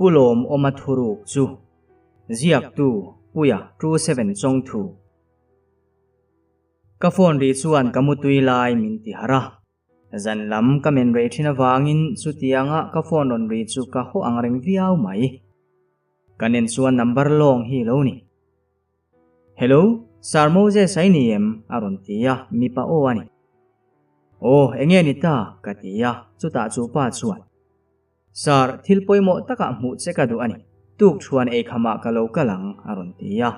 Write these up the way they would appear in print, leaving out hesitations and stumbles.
Pu Lawmawma thuruk chu ziaktu Puia True Seven Chawngthu. Ka phone ri chuan ka mutui lai min ti harh a. Zan lam ka men rei thin avangin chutianga ka phone rawn ri chu ka haw ang reng viau mai. Ka nen chuan number lawng hi lo ni. Hello, Sir Moses a i ni em? a rawn ti a, mipa aw a ni. Aw, enge ni ta? ka ti a, chutah chu pa chuan. Sir, thil pawimawh takah hmuh che ka duh a ni. Tuk thuan ei khamah ka lo kal ang, a rawn ti a.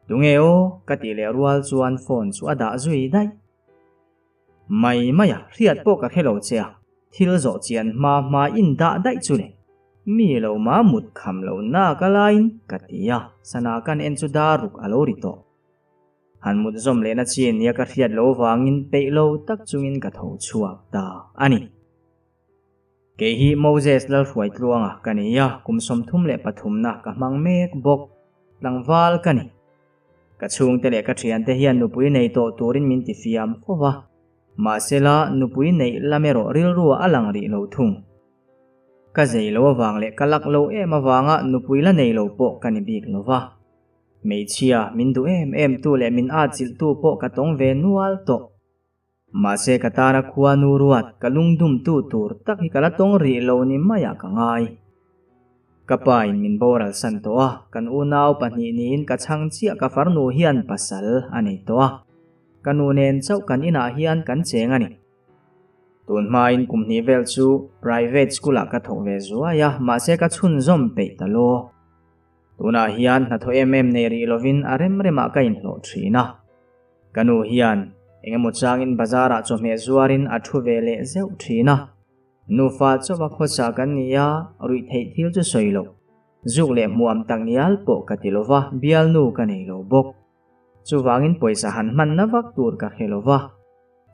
Tunge aw? ka tih leh rual chuan phone chu a dah zui daih. Mai mai a, hriat pawh ka hre lo che a, thil zawh chian hma hma in dah daih chu le. Mi lo ma mut kham lo nak a laiin ka ti a, sana kan en chu dar ruk a lo ri tawh. Han mut zawm lehna chi nia ka hriat lo vangin peih lo tak chungin ka tho chhuak ta a ni. Kei hi Moses Lalhruaitluanga ka ni a, kum 33na ka hmang mek bawk. Tlangval ka ni. Ka chhungte leh ka thiante hian nupui nei tawh turin min ti fiam fo va. Mahsela, nupui neih lam erawh rilru a lang rih lo thung. Ka zei lo avang leh ka lak lo em avanga nupui la nei lo pawh ka ni bik lo va. Hmeichhia min duh em em tu leh min atchilh tu pawh ka tawng ve nual tawh. Mahse ka tana khua nu ruat ka lungdum tu tur tak hi ka la tawng rih lo ni maiah ka ngai. Ka pa in min boral san tawh a, kan unau pahnih niin ka chhang chiah ka farnu hian pasal a nei tawh a. Ka nu nen chauh kan inah hian kan cheng a ni. Tun hmain kum hnih vel chu private school ah ka thawk ve zuai a, mahse ka chhunzawm peih ta lo. Tunah hian hnathawh em em nei rih lovin a rem remah ka inhlawh thin a. Ka nu hian eng emaw changin bazarah chawhmeh zuarin a thu ve leh zeuh thin a. Nufa chauha khawsa kan ni a, ruih theih thil chu sawi lo. Zuk leh hmuam tak ngial pawh ka ti lo va, bialnu ka nei lo bawk. Chuvangin pawisa han hmanna vak tur ka hre lo va.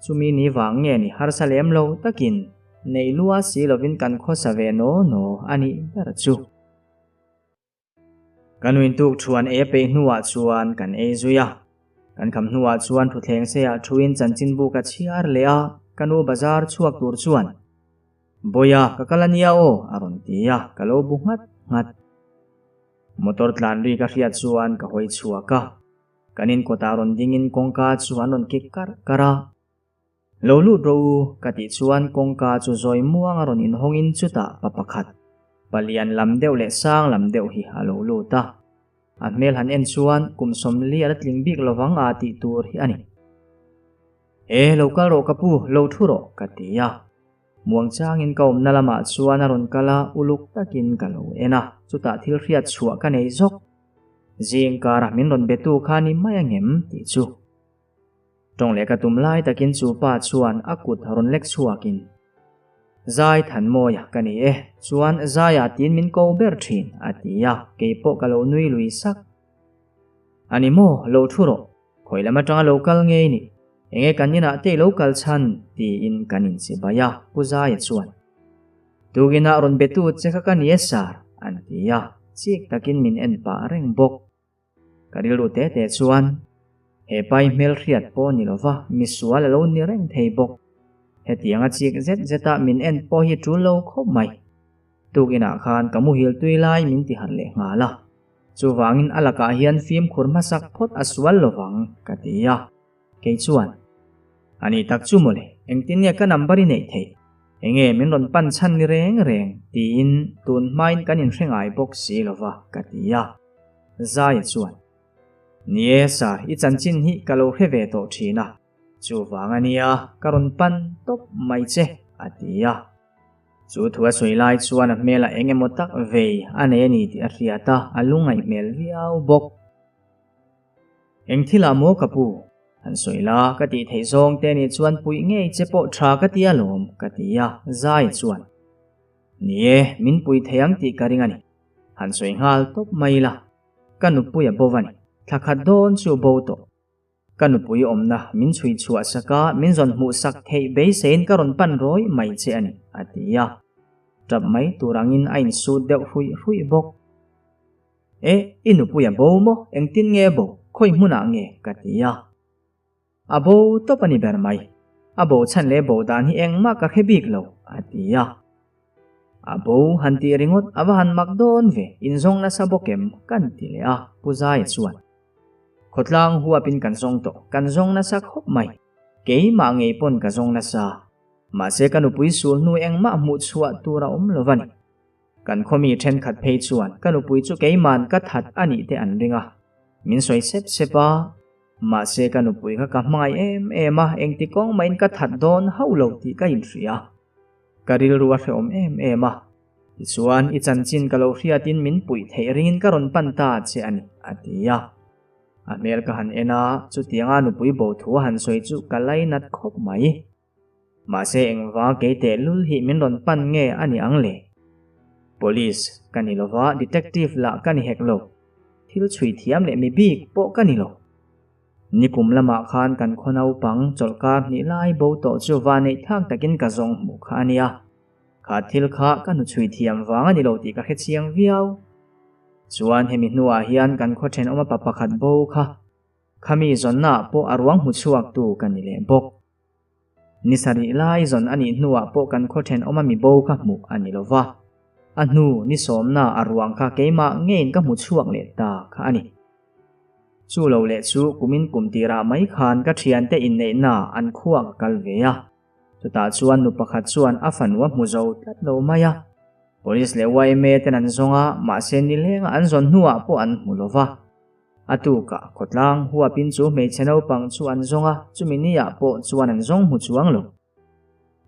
Chumi ni vang nge ni harsa lem lo takin nei lua si lovin kan khawsa ve naw naw a nih ber chu. Ka nuin tuk thuan ei a peih hnuah chuan kan ei zui a. Kan kham hnuah chuan thuthleng seiah thuin chanchinbu ka chhiar leh a, ka nu bazar chhuak tur chuan, Bawiha, ka kal a nia aw, a rawn ti a, ka lo bu nghat nghat. Motor tlan ri ka hriat chuan ka hawi chhuak a. Kan inkawtah rawn dingin kawngka chu an rawn kik karh karh a. Lo lut rawh u, ka tih chuan kawngka chu zawi muang a rawn inhawngin chutah pa pakhat, palian lam deuh leh sang lam deuh hi a lo lut a. A hmel han en chuan kum 40 a la tling bik lovang a tih tur hi a ni. E, lo kal rawh ka pu, lo thu rawh, ka ti a. Muangchangin ka awmna lamah chuan a rawn kal a, uluk takin ka lo en a, chutah thil hriat chhuah ka nei zawk. Zing karah min rawn betu kha ni mai angem tih chu. Tawng leh ka tum lai takin chu pa chuan a kut rawn lek chhuakin, Zai Thanmawia ka ni e, chuan Zaia tiin min ko ber thin, a ti a, kei pawh ka lo nui lui sak. A ni maw, lo thu rawh, khawi lam atanga lo kal ngei ni, enge kan inah te i lo kal chhan, tiin kan inchibai a, Pu Zaia chuan. Tukinah rawn betu che kha ka ni e sir, an ti a, chik takin min en pah reng bawk. Ka rilru te te chuan he pai hmelhriat pawh ni lova misual a lo ni reng thei bawk. Hetianga chik zet zeta min en pawh hi tul lo khawp mai. Tukinah khan ka muhil tui lai min ti harh leh nghal a. Chuvangin a lakah hian fimkhur hmasak phawt a sual lovang ka ti a. Kei chuan, A ni tak chu mawle, engtin nge ka number i neih theih? Enge min rawn pan chhan ni reng reng? tiin tun hmain kan inhre ngai bawk si lova ka ti a. Zaia chuan, Ni e sir, i chanchin hi ka lo hre ve tawh thin a, chuvang a nia ka rawn pan tawp mai che, a ti a. Chu thu a sawi lai chuan a hmelah eng emaw tak vei a nei a ni tih a hriat a, a lungngaih hmel viau bawk. Eng thilah maw ka pu? Han sawi la, ka tih theih zawng te nih chuan puih ngei che pawh tha ka ti alawm, ka ti a, Zaia chuan, Ni e, min pui thei ang tih ka ring a ni. Han sawi nghal tawp mai la, ka nupui a bo va ni. Thla khat dawn chu bo tawh. Ka nupui awmna min chhui chhuah sak a, min zawn hmuh sak theih beiseiin ka rawn pan rawi mai che a ni, a ti a. Tap mai tur angin a insut deuh hruih hruih bawk. E, i nupui a bo maw? Engtin nge bo? Khawi hmunah nge? ka ti a. A bo tawp a ni ber mai. A bo chhan leh bo dan hi engmah ka hre bik lo, a ti a. A bo han tih ringawt a va han mak dawn ve, inzawng nasa bawk em? Kan ti leh a, Pu Zaia chuan. Khawtlang huapin kan zawng tawh, kan zawng nasa khawp mai. Keimah ngei pawn ka zawng nasa. Mahse ka nupui sul hnu engmah hmuh chhuah tur a awm lo va ni. Kan khawmi thenkhat phei chuan ka nupui chu keiman ka that a nih te an ring a, min sawi sep sep a. Mahse ka nupui kha ka hmangaih em em a, engti kawng mahin ka that dawn hauh lo tih ka inhria. Ka rilru a hrehawm em em a. Tichuan i chanchin ka lo hriatin min puih theih ringin ka rawn pan ta che a ni, a ti a. A hmel ka han en a, chutianga nupui bo thu a han sawi chu ka lainat khawp mai. Mahse engvanga kei tehlul hi min rawn pan nge a ni ang le? Police ka ni lova, detective lah ka ni hek lo. Thil chhui thiam leh mi bik pawh ka ni lo. Nikum lamah khan kan khaw naupang chawlhkar hnih lai bo tawh chu vaneih thlak takin ka zawng hmuh kha a nia. Kha thil kha ka hnuchhui thiam vang a ni lo tih ka hrechiang viau. Chuan hemi hnuah hian kan khaw thenawma pa pakhat bo kha khami zawnnaah pawh a ruang hmu chhuaktu ka ni leh bawk. Ni sarih lai zawn a nih hnuah pawh kan khaw thenawma mi bo kha hmuh a ni lo va. A hnu ni sawmna a ruang kha keimah ngeiin ka hmu chhuak leh ta kha a ni. Chu lo leh chu kumin kum tirah mai khan ka thiante inneihna an khua ka kal ve a. Chutah chuan nu pakhat chuan a fanu a hmu zo tlat lo mai a. Police leh yma ten an zawng a, mahse nilengah an zawn hnuah pawh an hmu lo va. A tukah khawtlang huapin chu hmeichhe naupang chu an zawng a, chumi niah pawh chuan an zawng hmu chuang lo.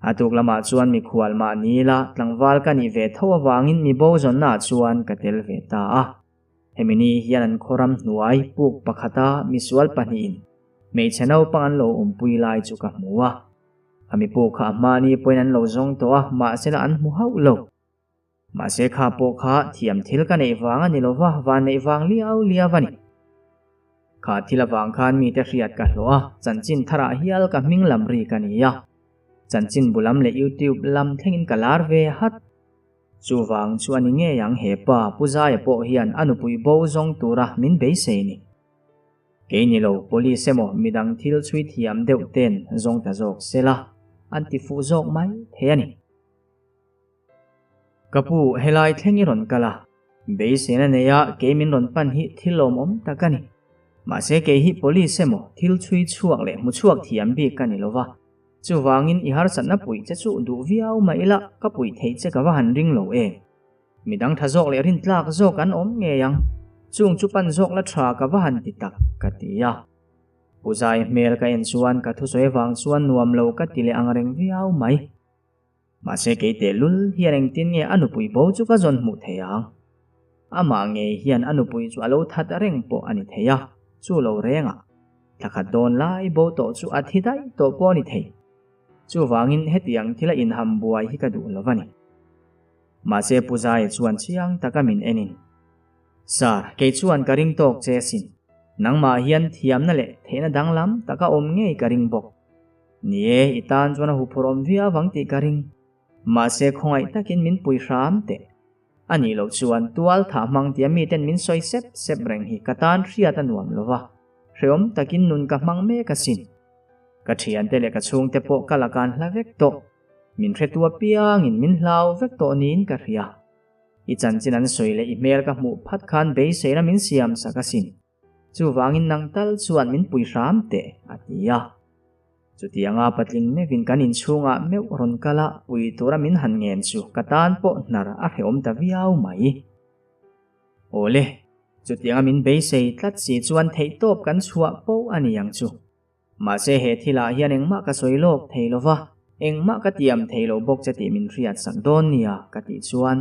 A tuk lamah chuan mikhual mah ni ila tlangval ka nih ve tho avangin mi bo zawnnaah chuan ka tel ve ta a. Hemi ni hian an khawram hnuai puk pakhata misual pahnihin hmeichhe naupang an lo awmpui lai chu ka hmu a. Khami puk kha a hmani pawhin an lo zawng tawh a, mahsela an hmu hauh lo. Mahse kha pawh kha thiam thil ka neih vang a ni lo va, van neih vang liau liau a ni. Kha thil avang khan mite hriat ka hlawh a, chanchin tharah hial ka hming lam ri ka ni a. Chanchin bu lam leh YouTube lam thlengin ka lar ve hat. Chuvang chu a ni ngei ang he pa Pu Zaia pawh hian a nupui bo zawng tura min beisei ni. Kei ni lo, police emaw midang thil chhui thiam deuh ten zawng ta zawk sela, an ti fuh zawk mai thei a ni. Ka pu, helai thleng i rawn kal a, beiseina neia kei min rawn pan hi thil lawmawm tak a ni. Mahse kei hi police emaw thil chhui chhuak leh hmu chhuak thiam bik ka ni lova, chuvangin i harsatna puih che chu duh viau mah ila ka puih theih che ka va han ring lo em. Midang tha zawk leh rintlak zawk an awm ngei ang, chung chu pan zawk la tha ka va han ti tak, ka ti a. Pu Zai hmel ka en chuan ka thusawi avang chuan nuam lo ka ti leh angreng viau mai. Mahse kei tehlul hian engtin nge a nupui bo chu ka zawn hmuh thei ang? Amah ngei hian a nupui chu a lo that reng pawh a ni thei a, chu lo rengah thla khat dawn lai bo tawh chu a thi daih tawh pawh a ni thei. Chuvangin hetiang thila inham buai hi ka duh lo va ni. Mahse Pu Zaia chuan chiang taka min enin, Sir, kei chuan ka ring tawk che asin. Nangmah hian thiamna leh theihna danglam taka awm ngei ka ring bawk. Ni e, i tan chuan a huphurh awm viau vang tih ka ring. Mahse khawngaih takin min pui hram teh. A nih loh chuan tual thah hmang tia miten min sawi sep sep reng hi ka tan hriat a nuam lo va, hreawm takin nun ka hmang mek asin. Ka thiante leh ka chhungte pawh ka lakan hla vek tawh. Min hretu apiangin min hlau vek tawh niin ka hria. I chanchin an sawi leh i hmel ka hmuh phat khan beiseina min siam sak asin. Chuvangin nang tal chuan min pui hram teh, a ti a. Chutianga patling meuhin kan inchhungah meuh rawn kal a, pui tura min han ngen chu ka tan pawh hnar a hrehawm ta viau mai. Awle, chutianga min beisei tlat si chuan theihtawp kan chhuah poh a ni ang chu. Mahse he thilah hian engmah ka sawi lawk thei lo va, engmah ka tiam thei lo bawk che tih min hriat sak dawn nia ka tih chuan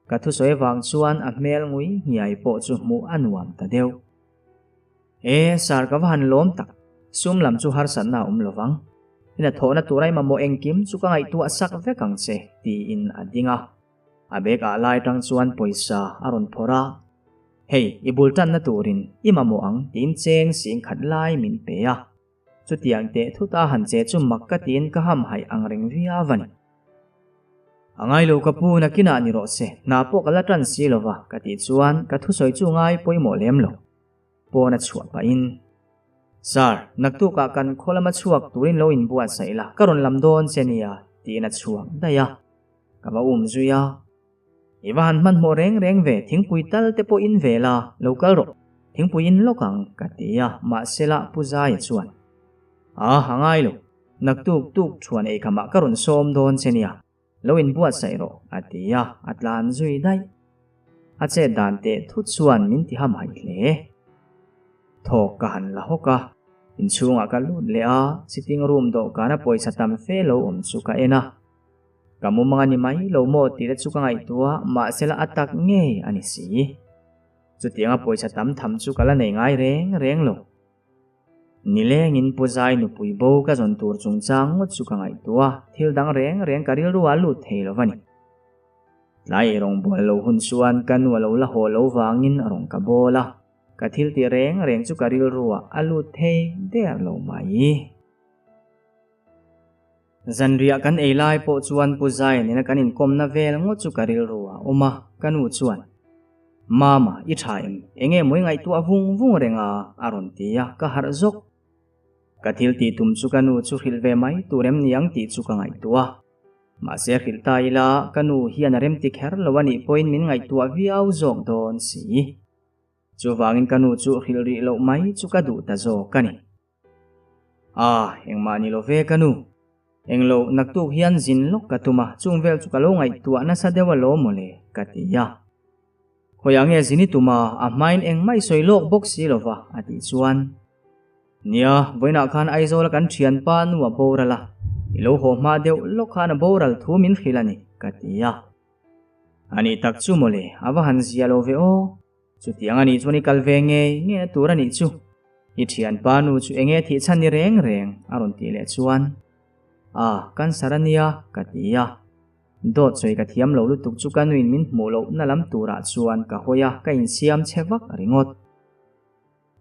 ka thusawi vang chuan a hmel ngui nghiai pawh chu hmuh a nuam ta deuh. E, sir ka va han lawm tak, sum lam chu harsatna a awm lo vang. Ina thawhna tura i mamawh engkim chu ka ngaihtuah sak vek ang che tiin a ding a. A bag ah lai tang chuan pawisa a rawn phawrh a, Hei, i bul tanna turin i mamawh ang tiin cheng sing khat lai min pe a. Chutiang teh thut a han che chu mak ka tiin ka hamhaih ang reng viau a ni. A ngai lo ka pu nakinah ni rawh se, hna pawh ka la tan si lo va ka tih chuan ka thusawi chu ngai pawimawh lem lo. Pawn a chhuah pahin, Sir, naktukah kan khaw lama chhuak turin lo inbuatsaih la, ka rawn lam dawn che nia tiin a chhuak daih a. Ka va um zui a. I va han hmanhmawh reng reng ve, thingpui tal te pawh in ve la, lo kal rawh. Thingpui in lawk ang, ka ti a, mahsela Pu Zaia chuan, A, a ngai lo. Naktuk tuk thuan eikhamah ka rawn sawm dawn che nia. Lo inbuatsaih rawh, a ti a, a tlan zui daih. A chet dan teh thut chuan min ti ham haih hle. Thawk ka han la hawk a, inchhungah ka lut leh a, sitting room dawhkana pawisa tam fe lo awm chu ka en a. Ka mumang a ni mai lo maw tih te chu ka ngaihtuah, mahsela a tak ngei a ni si. Chutianga pawisa tam tham chu ka la nei ngai reng reng lo. Nilengin Pu Zai nupui bo ka zawn tur chungchang ngawt chu ka ngaihtuah a, thil dang reng reng ka rilru a lut thei lo va ni. Tlai ei rawn bual lo hun chuan ka nu a lo la haw lo vangin a rawn ka bawl a, ka thil tih reng reng chu ka rilru ah a lut thei der lo mai. Zanriah kan ei lai pawh chuan Pu Zai nena kan inkawmna vel ngawt chu ka rilru a awm a, ka nu chuan, Mama, i tha em? Enge mawi ngaihtuah vung vung reng a? a rawn ti a, ka harh zawk. Ka thil tih tum chu ka nu chu hrilh ve mai tur em ni ang tih chu ka ngaihtuah a. Mahse hrilh ta ila, ka nu hian a remti kher lo a nih pawhin min ngaihtuah viau zawk dawn si. Chuvangin ka nu chu hrilh rih loh mai chu ka duh ta zawk a ni. Ah, engmah ni lo ve ka nu. Englo, naktuk hian zin lawk ka tum a, chung vel chu ka lo ngaihtuah nasa deuh alawm mawle, ka ti a. Khawiah nge zin i tum a, a hmain engmah i sawi lawk bawk si lo va, a tih chuan. Nia, vawiinah khan Aizawla kan thianpa nu a boral a, i lo haw hma deuh lawk khan a boral thu min hrilh a ni, ka ti a. A nih tak chu mawle, a va han zia lo ve aw. Chutiang a nih chuan i kal ve ngei ngei na tur a nih chu. I thianpa nu chu enge thih chhan ni reng reng a rawn tih leh chuan A, cancer a nia ka ti a. Dawt sawi ka thiam lo lutuk chu ka nuin min hmuh loh na lam turah chuan ka hawi a, ka insiam che vak ringawt.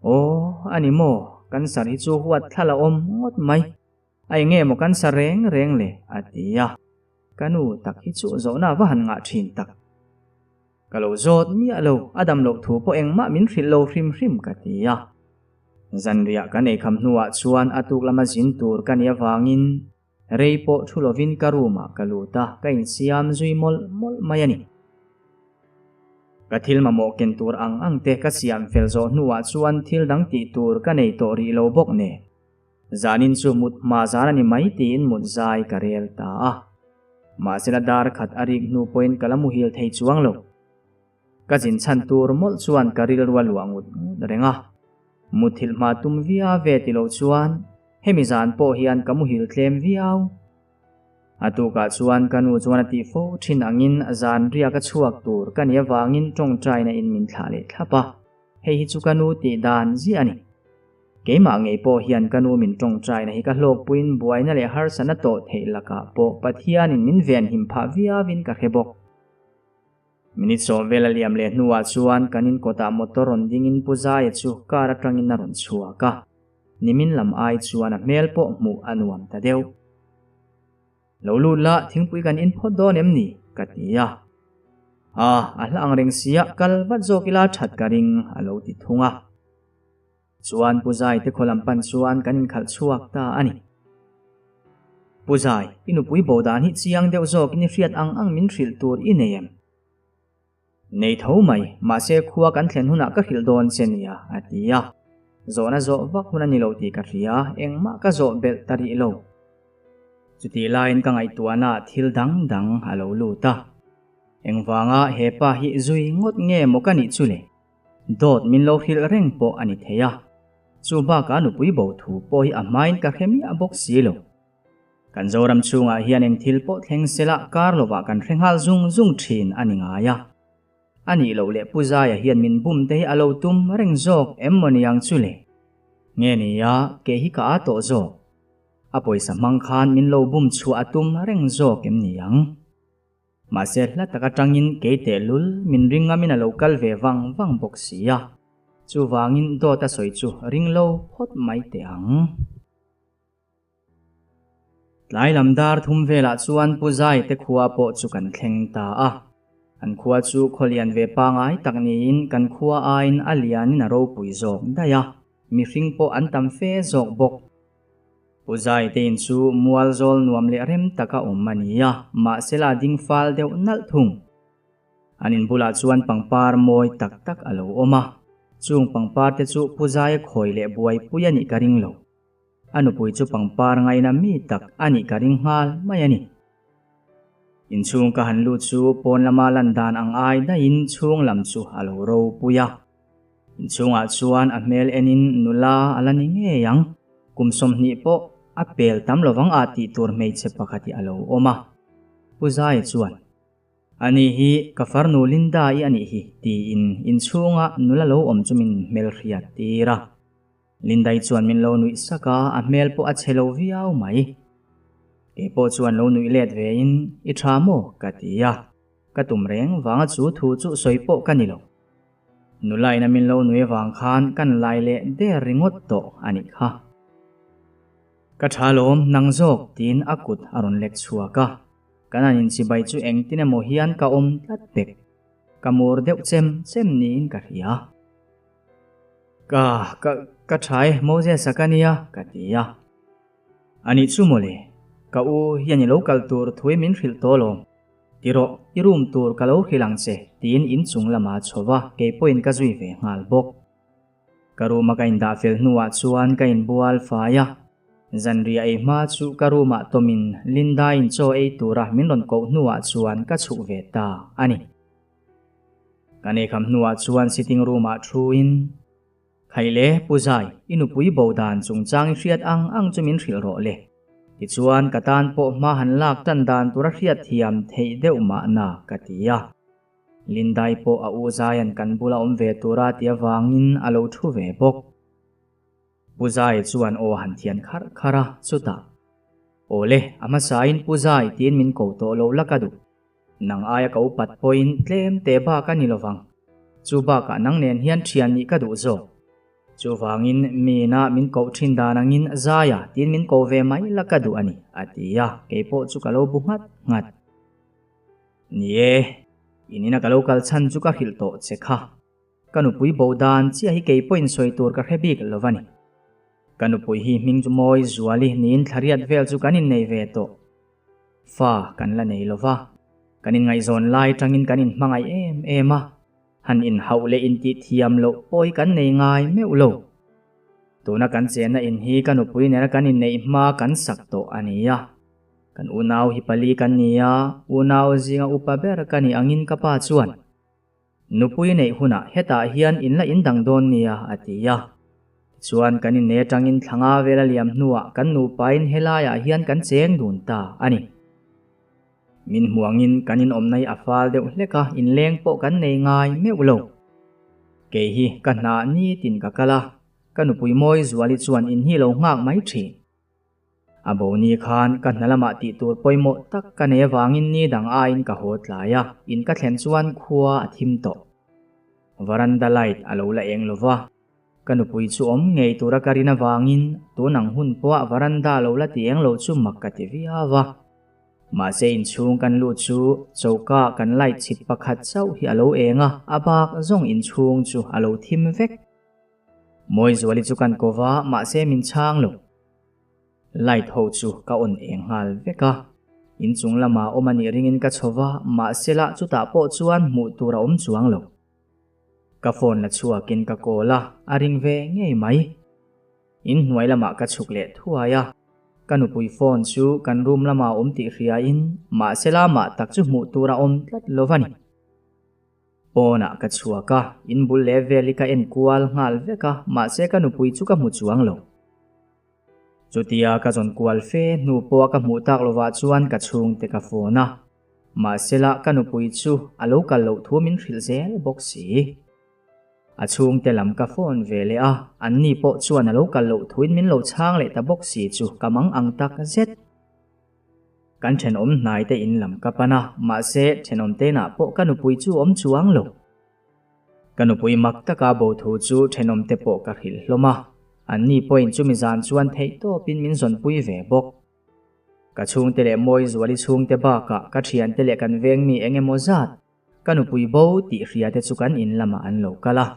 Aw, a ni maw, cancer hi chu huat thla la awm ngawt mai. A enge maw cancer reng reng le? a ti a. Ka nu tak hi chu zawhna va han ngah thin tak. Ka lo zawt miah lo, a dam loh thu pawh engmah min hrilh lo hrim hrim ka ti a. Zanriah kan eikham hnuah chuan a tuk lama zin tur ka nih avangin rei pawh thu lovin ka room ah ka lut a, ka insiam zui mawlh mawlh mai a ni. Ka thil mamawh ken tur ang ang te ka siam fel zawh hnuah chuan thil dang tih tur ka nei tawh rih lo bawk nen. Zanin chu mut hma zan a ni mai tiin mut zai ka rel ta a. Mahsela dar khat a rik hnu pawhin ka la muhil thei chuang lo. Ka zin chhan tur mawlh chuan ka rilru a luah ngut ngut reng a. Muthilh hma tum via ve ti lo chuan hemi zan pawh hian ka muhil tlem viau. A tukah chuan ka nu chuan a tih fo thin angin zan riak a chhuak tur ka nih avangin tawngtaina in min thlah leh thlap a. Hei hi chu ka nu tih dan ziah a ni. Keimah ngei pawh hian ka nu min tawngtaina hi ka hlawkpuiin buaina leh harsatna tawh theih lakah pawh Pathianin min venhim phah viauin ka hre bawk. Minute sawm vel a liam leh hnuah chuan kan inkawtah motor rawn dingin Pu Zaia chu car atangin a rawn chhuak a, nimin lam ai chuan a hmel pawh hmuh a nuam ta deuh. Lo lut la, thingpui kan in phawt dawn em ni? ka ti a. A, a hla ang reng sia, kal vat zawk ila that ka ring, a lo ti thung a. Chuan Pu Zai te khaw lam pan chuan kan inkhalh chhuak ta a ni. Pu Zai, i nupui bo dan hi chiang deuh zawkin i hriat ang ang min hrilh tur i nei em? Nei tho mai, mahse khua kan thlen hunah ka hrilh dawn che nia, a ti a. Zawhna zawh vak hun a ni lo tih ka hria, engmah ka zawh belh ta rih lo. Chutih laiin ka ngaihtuahnaah thil dang dang a lo lut a. Engvanga he pa hi zui ngawt nge maw ka nih chu le? Dawt min lo hrilh reng pawh a ni thei a, chu bakah nupui bo thu pawh hi a hmain ka hre miah bawk si lo. Kan Zoram chhungah hian eng thil pawh thleng sela kar lovah kan hre nghal zung zung thin a ni ngai a. A nih loh leh Pu Zaia hian min bum te hi a lo tum reng zawk em maw niang chu le? Nge nia, kei hi ka â tawh zawk. A pawisa hmang khan min lo bum chhuah a tum reng zawk em niang? Mahse hla tak atangin kei tehlul min ring ngamin a lo kal ve vang vang bawk si a, chuvangin dawt a sawi chu ring lo phawt mai teh ang. Tlai lam dar thum velah chuan Pu Zai te khua pawh chu kan thleng ta a. An khua chu khawlian ve pangai tak niin kan khua aiin a lianin a ropui zawk daih a, mihring pawh an tam fe zawk bawk. Pu Zai te in chu mual zawl nuam leh rem taka awm a ni a, mahsela ding fal deuh nalh thung. An in bulah chuan pangpar mawi tak tak a lo awm a, chung pangpar te chu Pu Zaia khawi leh buaipui a nih ka ring lo. A nupui chu pangpar ngaina mi tak a nih ka ring nghal mai a ni. Inchhung ka han lut chu pawn lama lan dan ang ai daihin chhung lam chu a lo ropui a. Inchhungah chuan a hmel enin nula a la ni ngei ang, kum 20 pawh a pel tam lovang ah tih tur hmeichhe pakhat hi a lo awm a. Pu Zaia chuan, Ani hi ka farnu Linda-i a nih hi tiin inchhunga nula lo awm chu min hmelhriat tir a. Lindai chuan min lo nuih sak a, a hmel pawh a chhe lo viau mai. Kei pawh chuan lo nuih let ve in, I tha maw? ka ti a. Ka tum reng vanga chu thu chu sawi pawh ka ni lo. Nula ina min lo nui avang khan kan lai leh der ringawt tawh a nih kha. Ka tha lawm, nang zawk, tiin a kut a rawn lek chhuak a. Kan han inchibai chu engtin emaw hian ka awm tlat pek. Ka mur deuh chem chem niin ka hria. Ka, ka, ka tha e, Moses-a ka nia, ka ti a. A nih chu mawle, ka u hian i lo kal tur thui min hrilh tawh alawm. Ti rawh, i room tur ka lo hrilh ang che, tiin inchung lamah a chho va, kei pawhin ka zui ve nghal bawk. Ka room-a ka indah fel hnuah chuan ka inbual fai a. Zanriah ei hma chu ka room-ah tawmin Linda-in chaw ei tura min rawn koh hnuah chuan ka chhuh ve ta a ni. Kan eikham hnuah chuan sitting room-ah thuin, Khaile, Pu Zai, i nupui bo dan chungchang i hriat ang ang chu min hrilh rawh le. Tichuan, ka tan pawh hma han lak tan dan tura hriat thiam theih deuh mahna, ka ti a. Lindai pawh a u Zaia'n kan bula awm ve tura ti avangin a lo thu ve bawk. Pu Zai chuan aw han thian kharh kharh a, chutah, Aw le, a hmasain Pu Zai tiin min ko tawh lo la ka duh. Nang aia ka upat pawhin tlem te bak a ni lovang. Chu bakah nang nen hian thian nih ka duh zawk. Chuvangin mina min koh thin dan angin Zaia tiin min ko ve mai la ka duh a ni, a ti a, kei pawh chu ka lo bu nghat nghat. Ni e, in ina ka lo kal chhan chu ka hrilh tawh che kha. Ka nupui bo dan chiah hi kei pawhin sawi tur ka hre bik lo va ni. Ka nupui hi hming chu mawi zuali niin thlariat vel chu kan innei ve tawh. Fa kan la nei lo va, kan inngaihzawn lai tangin kan inhmangaih em em a, han inhauh leh intih thiam loh pawh hi kan nei ngai meuh lo. Tuna kan chenna in hi ka nupui nena kan inneih hma kan sak tawh a ni a. Kan unau hi pali kan ni a, unau zinga upa ber ka nih angin ka pa chuan, Nupui neih hunah hetah hian in la indang dawn nia, a ti a. Tichuan kan inne atangin thla nga vel a liam hnuah kan nupain helaiah hian kan cheng dun ta a ni. Min hmuangin kan inawmna hi a fal deuh hlek a, inleng pawh kan nei ngai meuh lo. Kei hi ka hnah nitin ka kal a, ka nupui mawi zuali chuan in hi lo nghak mai thin. A bo ni khan ka hna lamah tih tur pawimawh tak ka nei avangin ni dang aiin ka haw tlai a, in ka thlen chuan khua a thim tawh. Varanda light a lo la eng lo va, ka nupui chu awm ngei tura ka rin avangin tun ang hun pawha varanda lo la ti eng lo chu mak ka ti viau a. Mahse inchhung kan lut chu choka kan light chhit pakhat chauh hi a lo eng a, a bak zawng inchhung chu a lo thim vek. Mawizuali chu kan ko va, mahse min chhang lo. Light ho chu ka on eng nghal vek a, inchung lamah awm a nih ringin ka chho va, mahse lah chutah pawh chuan hmuh tur a awm chuang lo. Ka phone la chhuakin ka call a, a ring ve ngei mai. Inhnuai lamah ka chhuk leh thuai a, ka nupui phone chu kan room lamah a awm tih hriain mahse lah mah tak chu hmuh tur a awm tlat lo va ni. Pawnah ka chhuak a, in bul leh vel hi ka en kual nghal vek a, mahse ka nupui chu ka hmu chuang lo. Chutia ka zawn kual fe hnu pawha ka hmuh tak lovah chuan ka chhungte ka phone a, mahse lah ka nupui chu a lo kal loh thu min hrilh zel bawk si. A chhungte lam ka phone ve leh a, anni pawh chuan a lo kal loh thuin min lo chhang leh ta bawk si chu ka mang ang tak zet. Kan thenawm hnai te in lam ka pan a, mahse thenawm tenah pawh ka nupui chu awm chuang lo. Ka nupui mak taka bo thu chu thenawm te pawh ka hrilh hlawm a, anni pawhin chumi zan chuan theih tawpin min zawnpui ve bawk. Ka chhungte leh Mawizuali chhungte bakah ka thiante leh kan veng mi eng emaw zat Ka nupui bo tih hria te chu kan in lamah an lo kal a.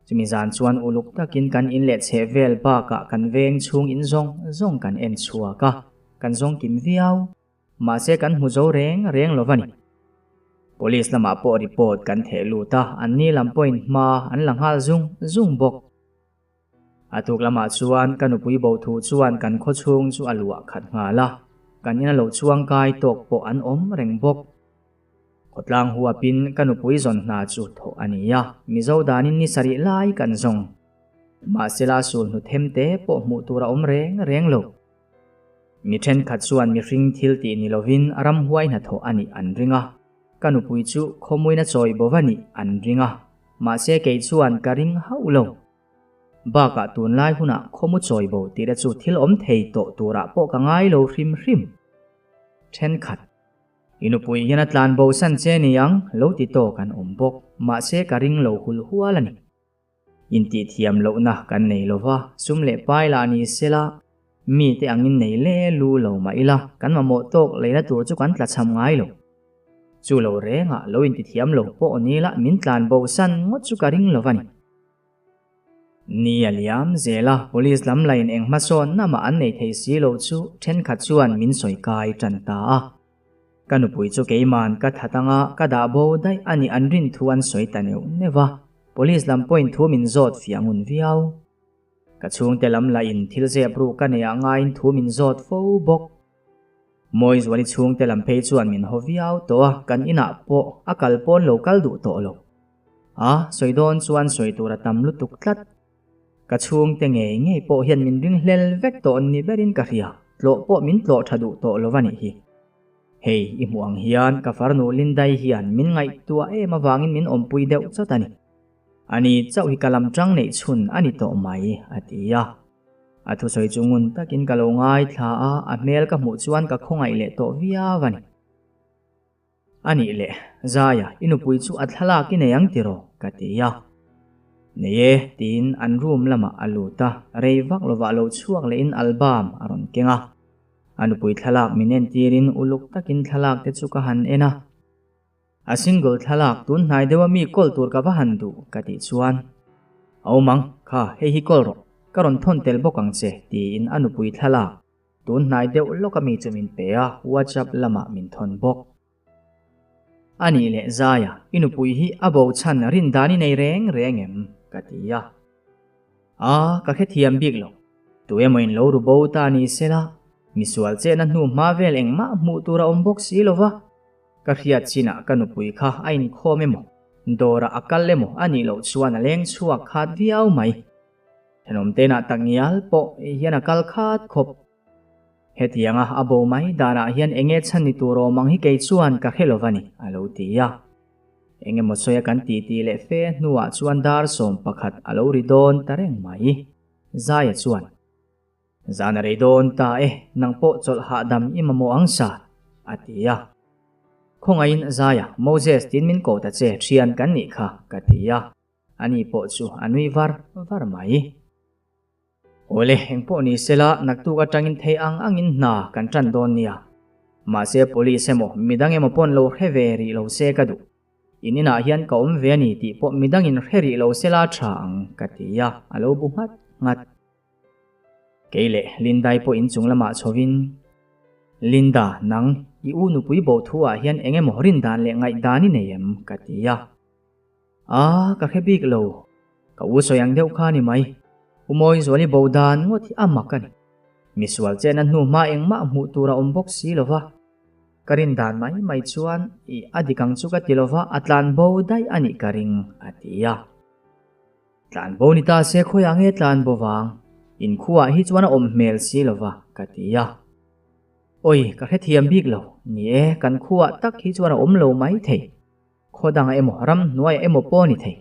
Chumi zan chuan uluk takin kan in leh chheh vel bakah kan veng chhung in zawng zawng kan en chhuak a, kan zawng kim viau. Mahse kan hmu zo reng reng lo va ni. Police lamah pawh report kan theh lut a, anni lam pawhin hma an la nghal zung zung bawk. A tuk lamah chuan ka nupui bo thu chuan kan khawchhung chu a luah khat nghal a, kan ina lo chuangkai tawk pawh an awm reng bawk. Khawtlang huapin ka nupui zawn hna chu thawh a ni a, Mizo danin ni sarih lai kan zawng. Mahsela sulhnu them te pawh hmuh tur a awm reng reng lo. Mi thenkhat chuan mihring thil tih ni lovin ramhuai hnathawh a nih an ring a, ka nupui chu khawmuina chawi bo va nih an ring a, mahse kei chuan ka ring hauh lo. Bakah tunlai hunah khawmu chawi bo tih te chu thil awm thei tawh turah pawh ka ngai lo hrim hrim. Thenkhat. I nupui hian a tlan bo san che ni ang lo ti tawk an awm bawk, mahse ka ring lo hul hual a ni. Intihthiam lohna kan nei lo va, sum leh pai lah ni sela, mite angin nei le lu lo mah ila, kan mamawh tawk leina tur chu kan tlachham ngai lo. Chu lo rengah lo intithiam lo pawh ni la min tlan bo san ngawt chu ka ring lo va ni. Ni a liam zel a, police lam lain eng hmasawn namah an nei thei si lo chu thenkhat chuan min sawi kai tan ta a. Ka nupui chu keiman ka that anga ka dah bo daih a nih an rin thu an sawi ta neuh neuh a, police lam pawhin thu min zawt fiah ngun viau. Ka chhungte lam lahin thil zep ruk ka neih ah ngaiin thu min zawt fo bawk. Mawizuali chhungte lam phei chuan min haw viau tawh a, kan inah pawh a kal pawn lo kal duh tawh lo. A sawi dawn chuan sawi tur a tam lutuk tlat. Ka chhungte ngei ngei pawh hian min ring hlel vek tawh ni berin ka hria, tlawh pawh min tlawh tha duh tawh lo a nih hi. Hei, i hmuh ang hian ka farnu Lindai hian min ngaihtuah em avangin min awmpui deuh chawt a ni. Ani chauh hi ka lam tang neih chhun a ni tawh mai, a ti a. A thusawi chu ngun takin ka lo ngaithla a, a hmel ka hmuh chuan ka khawngaih leh tawh viau a ni. A nih leh, Zaia, i nupui chu a thlalak i nei ang tiraw? ka ti a. Nei e, tiin an room lamah a lut a, rei vak lovah lo chhuak lehin album a rawn keng a. A nupui thlalak min entirin uluk takin thlalak te chu ka han en a. A single thlalak tun hnai deuha mi kawl tur ka va han duh, ka tih chuan, A awm ang, kha hei hi kawl rawh, ka rawn thawn tel bawk ang che, tiin a nupui thlalak Tun hnai deuh lawk a mi chu min pe a, WhatsApp lamah min thawn bawk. A nih leh Zaia, i nupui hi a bo chhan rin dan i nei reng reng em? ka ti a. A, ka hrethiam bik lo. Tu emaw in lo ru bo ta ni sela, misual chehna hnu hma vel engmah hmuh tur a awm bawk si lo va. Ka hriat chinah ka nupui kha a inkhawm emaw, dawrah a kal emaw a nih loh chuan a leng chhuak khat viau mai. Thenawmtenah takngial pawh hian a kal khat khawp. Hetianga a bo mai danah hian enge chhan ni tur awm ang hi kei chuan ka hre lo va ni, a lo ti a. Engemaw sawi a kan titi leh fe hnuah chuan dar 11 a lo ri dawn ta reng mai. Zaia chuan, Zan a rei dawn ta e, nang pawh chawlh hahdam i mamawh ang sa, a ti a. Khawngaihin Zaia, Moses tiin min ko ta che, thian kan nih kha, ka ti a. Ani pawh chu a nui var var mai. Awle, engpawh ni sela, naktuk atangin thei ang angin hna kan tan dawn nia. Mahse police emaw, midang emaw pawn lo hre ve rih lo se ka duh. In inah hian ka awm ve a ni tih pawh midangin hre rih lo sela tha ang, ka ti a, a lo bu nghat nghat. Kei leh Lindai pawh inchung lamah chhovin, Linda, nang, i u nupui bo thu ah hian eng emaw rin dan leh ngaihdan i nei em? ka ti a. A, ka hre bik lo. Ka u sawi ang deuh kha ni mai. U Mawizuali bo dan ngawt hi a mak a ni. Misual chehna hnu hma engmah hmuh tur a awm bawk si lo va. Ka rin dan mai mai chuan i a dik ang chu ka ti lo va, a tlan bo daih a nih ka ring, a ti a. Tlan bo ni ta se khawiah nge tlan bo vang? Inkhuaah hi chuan a awm hmel si lo va, ka ti a. Awi, ka hrethiam bik lo. Ni e, kan khuaah tak hi chuan a awm lo mai thei. Khaw dangah emaw, ram hnuaiah emaw pawh a ni thei.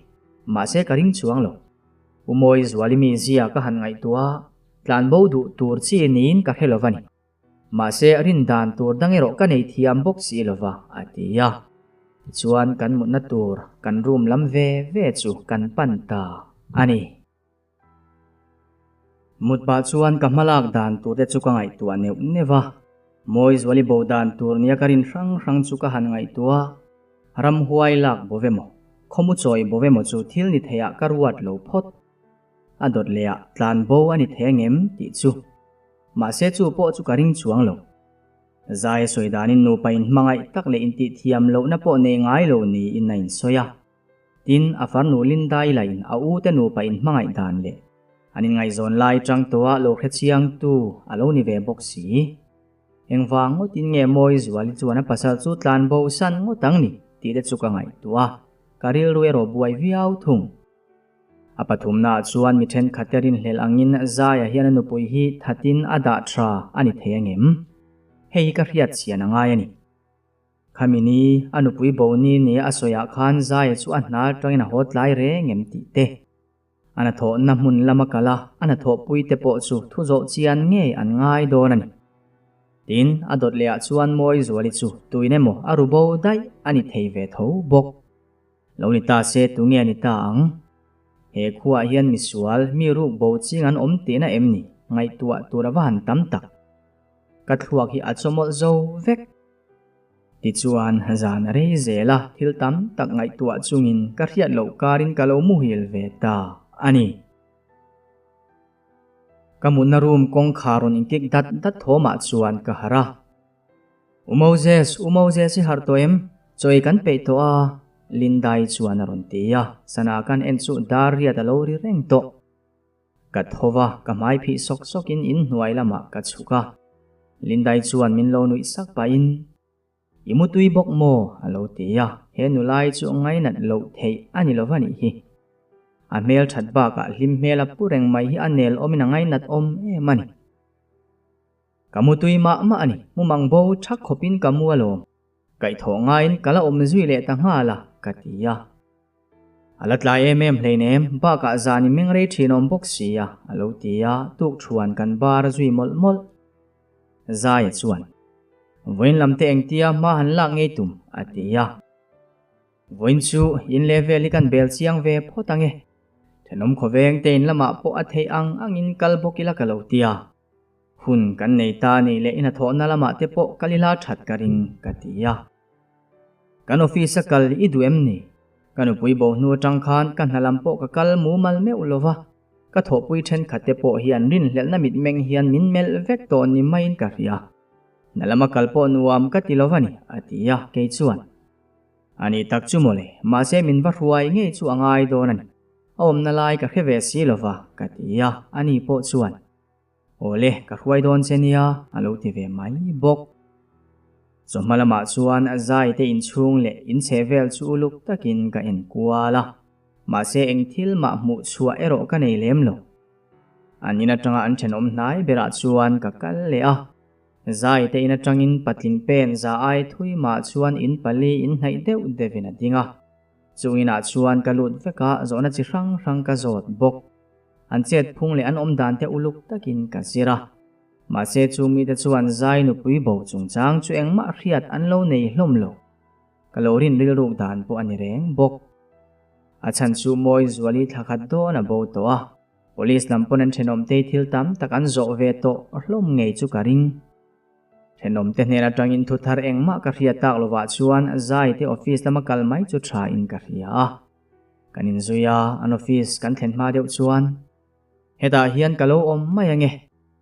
Mahse ka ring chuang lo. U Mawi Zuali mi zia ka han ngaihtuah a, tlanbo duh tur chi niin ka hre lo va ni. Mahse rin dan tur dang erawh ka nei thiam bawk si lo va, a ti a. Tichuan kan mutna tur kan room lam ve ve chu kan pan ta a ni. Mut pah chuan ka hmalak dan tur te chu ka ngaihtuah neuh neuh a, Mawizuali bo dan tur nia ka rin hrang hrang chu ka han ngaihtuah a, ramhuai lak bo ve maw, khawmu chawi bo ve maw chu thil ni theiah ka ruat lo phawt. A dawt leh ah tlan bo a ni thei angem tih chu. Mahse chu pawh chu ka ring chuang lo. Zai a sawi danin nupa inhmangaih tak leh intihthiam lohna pawh nei ngai lo niin a insawi a. Tin, a farnu Linda-i lahin a ute nupa inhmangaih dan leh an inngaihzawn lai tang tawha lo hrechiangtu a lo ni ve bawk si. Engvang ngawtin nge Mawizuali chuan a pasal chu tlan bo san ngawt ang ni tih te chu ka ngaihtuah a, ka rilru erawh buai viau thung. A pathumnaah chuan mi thenkhatte rinhlelh angin Zaia hian a nupui hi thatin a dah tha a ni thei angem? Hei hi ka hriat chian a ngai a ni. Khami ni, a nupui bo ni nia a sawiah khan Zaia chu a hna atangin a haw tlai reng em tih te. A hnathawhna hmun lama kal a, a hnathawhpui te pawh chu thu zawh chian ngei an ngai dawn a ni. Tin, a dawt lehah chuan Mawizuali chu tuin emaw a ru bo daih a ni thei ve tho bawk. Lo ni ta se tunge a ni ta ang? He khuaah hian misual, mi ruk bo ching an awm tihna em ni? Ngaihtuah tur a va han tam tak. Ka thluak hi a chawmawlh zo vek. Tichuan, zan a rei zel a, thil tam tak ngaihtuah chungin ka hriat loh karin ka lo muhil ve ta a ni. Ka mutna room kawngkhar rawn inkik dat dat thawmah chuan ka harh a. U Moses, U Moses i harh tawh em? Chaw ei kan peih tawh a, Lindai chuan a rawn ti a, sana kan en chu dar riat a lo ri reng tawh. Ka tho va, ka hmai phih sawk sawkin inhnuai lamah ka chhuk a. Lindai chuan min lo nuih sak pahin, I mutui bawk maw? a lo ti a, he nulai chu ngainat loh theih a ni lo va nih hi. A hmel that bakah hlim hmel a pu reng mai hi a nel awmin a ngainat awm em a ni. Ka mutui mah mah a ni, mumang bo thak khawpin ka mu alawm. Kaihthawh ngaiin ka la awm zui leh ta nghal a, ka ti a. A la tlai em em hleinem, bakah zan i meng rei thin awm bawk si a, a lo ti a, tukṭhuan kan bar zui mawlh mawlh. Zaia chuan, Vawiin lam te engtia hma han lak ngei tum, a ti a. Vawiin chu in leh vel hi kan bel chiang ve phawt ang e. Thenawm khawveng te in lamah pawh a theih ang angin kal bawk ila ka lo ti a. Hun kan nei ta nih leh i hnathawhna lamah te pawh kal ila that ka ring, ka ti a. Kan office a kal i duh em ni? Ka nupui bo hnu atang khan ka hna lam pawh ka kal mumal meuh lo va, ka thawhpui thenkhat te pawh hian rinhlelhna mitmeng hian min melh vek tawh ni maiin ka hria. Hna lama kal pawh nuam ka ti lo va ni, a ti a, kei chuan. A ni tak chu mawle, mahse min va hruai ngei chu a ngai dawn a ni. A awmna lai ka hre ve si lo va, ka ti a, ani pawh chuan. Awle, ka hruai dawn che nia, a lo ti ve mai bawk. Chawhma lamah chuan zai te inchhung leh inchhe vel chu uluk takin ka en kual a, mahse eng thil mah hmuh chhuah erawh ka nei lem lo. An in atanga an thenawm hnai berah chuan ka kal leh a, zai te in atangin patling pen za ai thui mah chuan in pali inhnaih deuh deuhin a ding a, chung inah chuan ka lut vek a, zawhna chi hrang hrang ka zawt bawk. An chet phung leh an awm dan te uluk takin ka zir a. Mahse chu mite chuan zai nupui bo chungchang chu engmah hriat an lo nei hlawm lo. Ka lo rin rilruk dan pawh a ni reng bawk. A chhan chu Mawizuali thla khat dawn a bo tawh a. Police lam pawn an thenawmtei thil tam tak an zawh ve tawh hlawm ngei chu ka ring. Thenawmte hnen atangin thu thar engmah ka hriat tak lovah chuan zai te office lama kal mai chu tha in ka hria a. Kan inzui a, an office kan thlen hma deuh chuan, Hetah hian ka lo awm mai ange,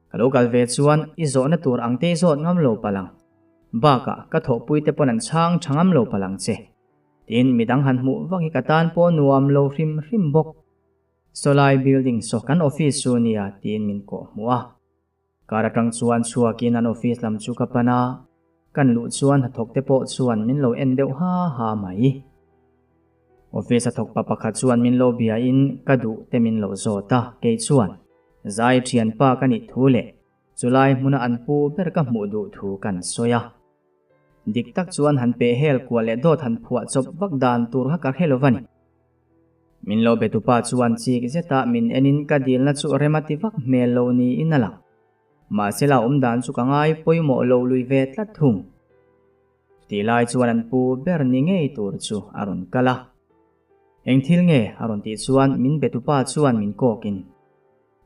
ka lo kal ve chuan i zawhna tur ang te i zawt ngam lo palh ang. Bakah ka thawhpui te pawn an chhang tha ngam lo palh ang che. Tin, midang han hmuh vak hi ka tan pawh nuam lo hrim hrim bawk. Sawlai building saw kan office chu nia tiin min kawh hmuh a. Kar atang chuan chhuakin an office lam chu ka pan a, kan luh chuan hnathawk te pawh chuan min lo en deuh ha ha mai. Office a thawk pa pakhat chuan min lo bia in ka duh te min lo zawt a, kei chuan zai thianpa ka nih thu leh chulai hmuna an pu ber ka hmuh duh thu kan sawi a. Dik tak chuan han peh hel kuah leh dawt han phuah chawp vak dan tur kha ka hre lo va ni. Min lo be tupa chuan chik zetah min enin ka dilna chu rem a ti vak hmel lo niin a lang. Mahse la awm dan chu ka ngai pawimawh lo lui ve tlat thung. Tih lai chuan an pu ber ni ngei tur chu a rawn kal a. Eng thil nge a rawn tih chuan min be tupa chuan min kawkin,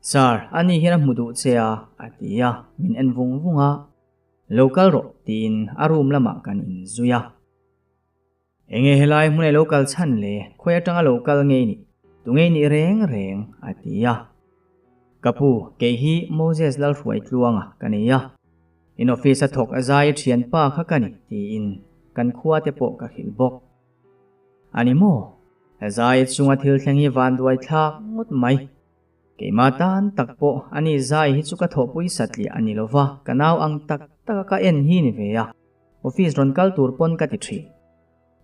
Sir, ani hian a hmu duh che a, a ti a, min en vung vung a. Lo kal rawh tiin a room lamah kan inzui a. Enge helai hmun e lo kal chhan le, khawi atanga lo kal ngei nih, tu ngei nih reng reng, a ti a. Ka pu, kei hi Moses Lalhruai Tluanga ka nei a. In office a thawk a zai thianpa kha ka ni tiin kan khua te pawh ka hrilh bawk. A ni maw? Zai chunga thil thleng hi vanduai thlak ngawt mai. Keimah tan tak pawh a ni zai hi chu ka thawhpui satliah a ni lova, ka nau ang tak taka ka en hi ni ve a, office rawn kal tur pawn ka ti thin.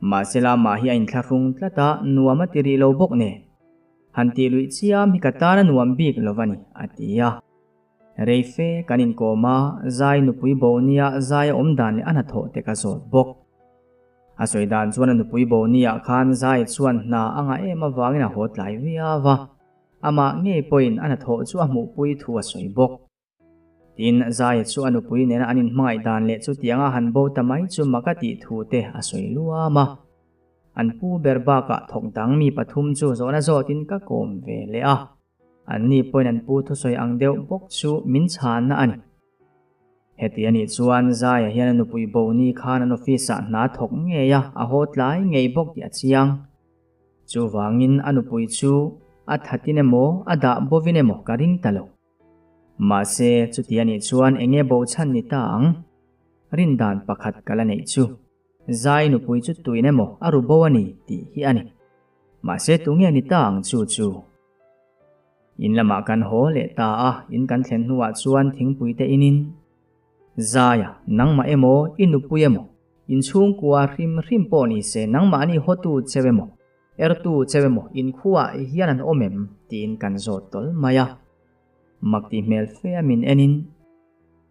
Mahsela mah hi a inthlahrung tlat a, nuam a ti rih lo bawk nen. Han tih luih chiam hi ka tan a nuam bik lo va ni, a ti a. Rei fe kan inkawm a, zai nupui bo nia zai a awm dan leh a hnathawh te ka zawt bawk. A sawi dan chuan a nupui bo niah khan zai chuan hna a ngah em avangin a haw tlai viau a, amah ngei pawhin a hnathawh chu a hmuhpui thu a sawi bawk. Tin, Zaia chu a nupui nena an inhmangaih dan leh chutianga han bo ta mai chu mak a tih thu te a sawi luam a. An pu ber bakah thawk dang mi pathum chu zawhna zawtin ka kawm ve leh a. Anni pawhin an pu thusawi ang deuh bawk chu min chhanna a ni. Heti a nih chuan Zaia hian a nupui bo ni khan an office-ah hna thawk ngei a, a haw tlai ngei bawk tih a chiang. Chuvangin a nupui chu a thatin emaw a dah bovin emaw ka ring ta lo. Mahse, chuti a nih chuan eng nge bo chhan ni ta ang? Rindan pakhat ka la neih chu, Zai nupui chu tuin emaw a ru bo a ni tih hi a ni. Mahse, tu nge ni ta ang chu chu? In lamah kan haw leh ta a, in kan thlen hnuah chuan thingpui te inin, Zaia, nangmah emaw, i nupui emaw, inchhungkua hrim hrim pawh ni se nangmahni hawtu cheu emaw, Ertu cheu emaw inkhuaah hian an awm em? tiin kan zawt tawl mai a. Mak tih hmel fe a min enin,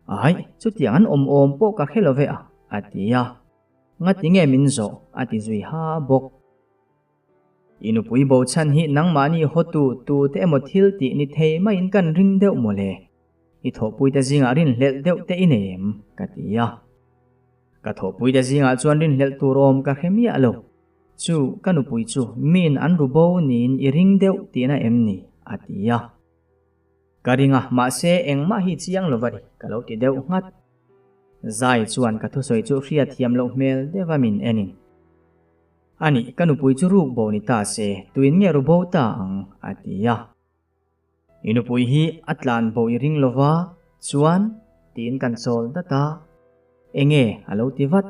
Aih, chutiang an awm awm pawh ka hre lo ve a, a ti a. Ngati nge min zawh? a ti zui ha bawk. I nupui bo chhan hi nangmahni hawtu tute emaw thil tih ni thei maiin kan ring deuh mawle. I thawhpuite zingah rinhlelh deuh te i nei em? ka ti a. Ka thawhpuite zingah chuan rinhlelh tur awm ka hre miah lo. Chu, ka nupui chu miin an ru bo niin i ring deuh tihna em ni? a ti a. Ka ring a, mahse engmah hi chiang lo va ni, ka lo ti deuh nghat. Zai chuan ka thusawi chu hriat thiam loh hmel deuh a min enin. A nih, ka nupui chu ruk bo ni ta se, tuin nge ru bo ta ang? a ti a. I nupui hi a tlan bo i ring lova, chuan tiin kan chawl dat a. Enge a lo ti vat.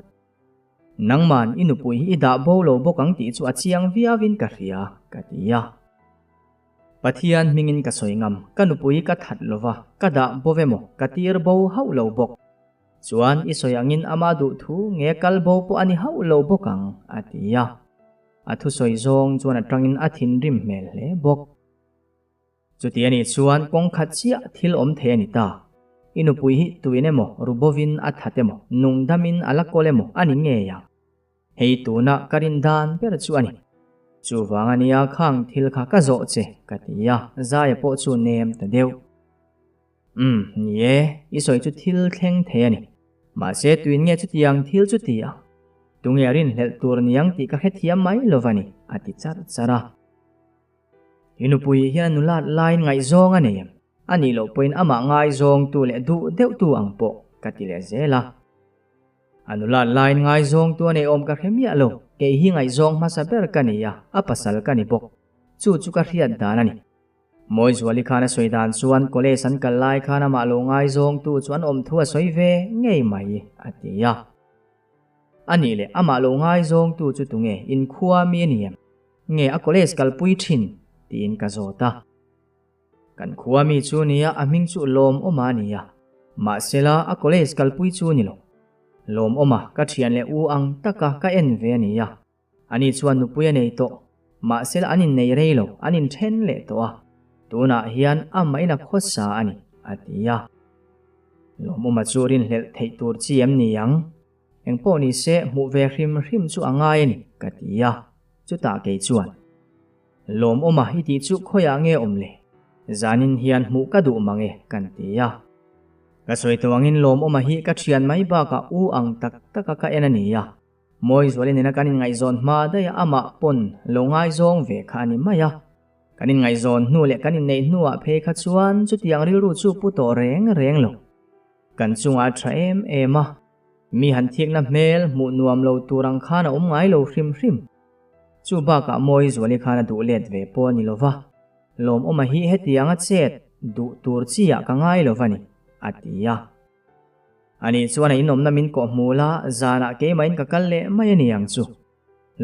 Nangman i nupui hi i dah bo lo bawk ang tih chu a chiang viauin ka hria, ka ti a. Pathian hmingin ka sawi ngam, ka nupui ka that lova, ka dah bo emaw, ka tir bo hauh lo bawk. Chuan i sawi angin ama duh thu nge kal bo pawh a ni hauh lo bawk ang, a ti a. A thusawi zawng chuan a tangin a thinrim hmel hle bawk. Chuti a nih chuan kawng khat chiah thil awm thei a ni ta. I nupui hi tuin emaw, rubovin a that emaw, nungdamin a la kawl emaw a ni ngei ang. Hei tuna ka rin dan ber chu a ni. Chuvang a nia khang thil kha ka zawh che, ka ti a, Zaia pawh chu nem ta deuh. Umm, ni e, i sawi chu thil thleng thei a ni. Mahse tuin nge chutiang thil chu ti ang? Tunge a rinhlelh tur niang tih ka hrethiam mai lova ni, a ti charh charh a. I nupui hian a nulat laiin ngaihzawng a nei em? A nih loh pawhin amah ngaizawngtu leh duh deuhtu ang pawh ka ti leh zel a. A nulat laiin ngaizawngtu a nei awm ka hre miah lo, kei hi ngaihzawng hmasa ber ka nei a, a pasal ka ni bawk. Chu chu ka hriat dan a ni. Mawizuali khan a sawi dan chuan college an kal lai khan amah lo ngaizawngtu chu an awm thu a sawi ve ngei mai, a ti a. A nih leh amah lo ngaizawngtu chu tunge inkhua mi a ni em? Nge a college kalpui thin? tiin ka zawt a. Kan khua mi chu nia a hming chu Lawmawma a ni a, mahsela a college kalpui chu ni lo. Lawmawma ka thian leh u ang taka ka en ve a ni a, ani chuan nupui a nei tawh, mahsela an innei rei lo, an inthen leh tawh a, tunah hian amah in a khawsa a ni, a ti a. Lawmawma chu rinhlelh theih tur chi em ni ang? Engpawh ni se hmuh ve hrim hrim chu a ngai a ni, ka ti a. Chutah kei chuan, Lawmawma i tih chu khawiah nge awm le? Zanin hian hmuh ka duh mang e, kan ti a. Ka sawi tawh angin Lawmawma hi ka thian mai bakah u ang tak taka ka en a ni a. Mawizuali nena kan inngaihzawn hma daih a amah pawn lo ngaizawng ve kha a ni mai a. Kan inngaihzawn hnu leh kan inneih hnuah phei kha chuan chutiang rilru chu pu tawh reng reng lo. Kan chungah a tha em em a, mi han thikna hmel hmuh nuam lo tur ang khan a awm ngai lo hrim hrim. Chu bakah Mawizuali khan a duh let ve pawh a ni lo va, Lawmawma hi hetiang a chet duh tur chi ah ka ngai lo va ni, a ti a. Ani chuan a inawmna min kawh hmu la, zanah keimahin ka kal leh mai a ni ang chu.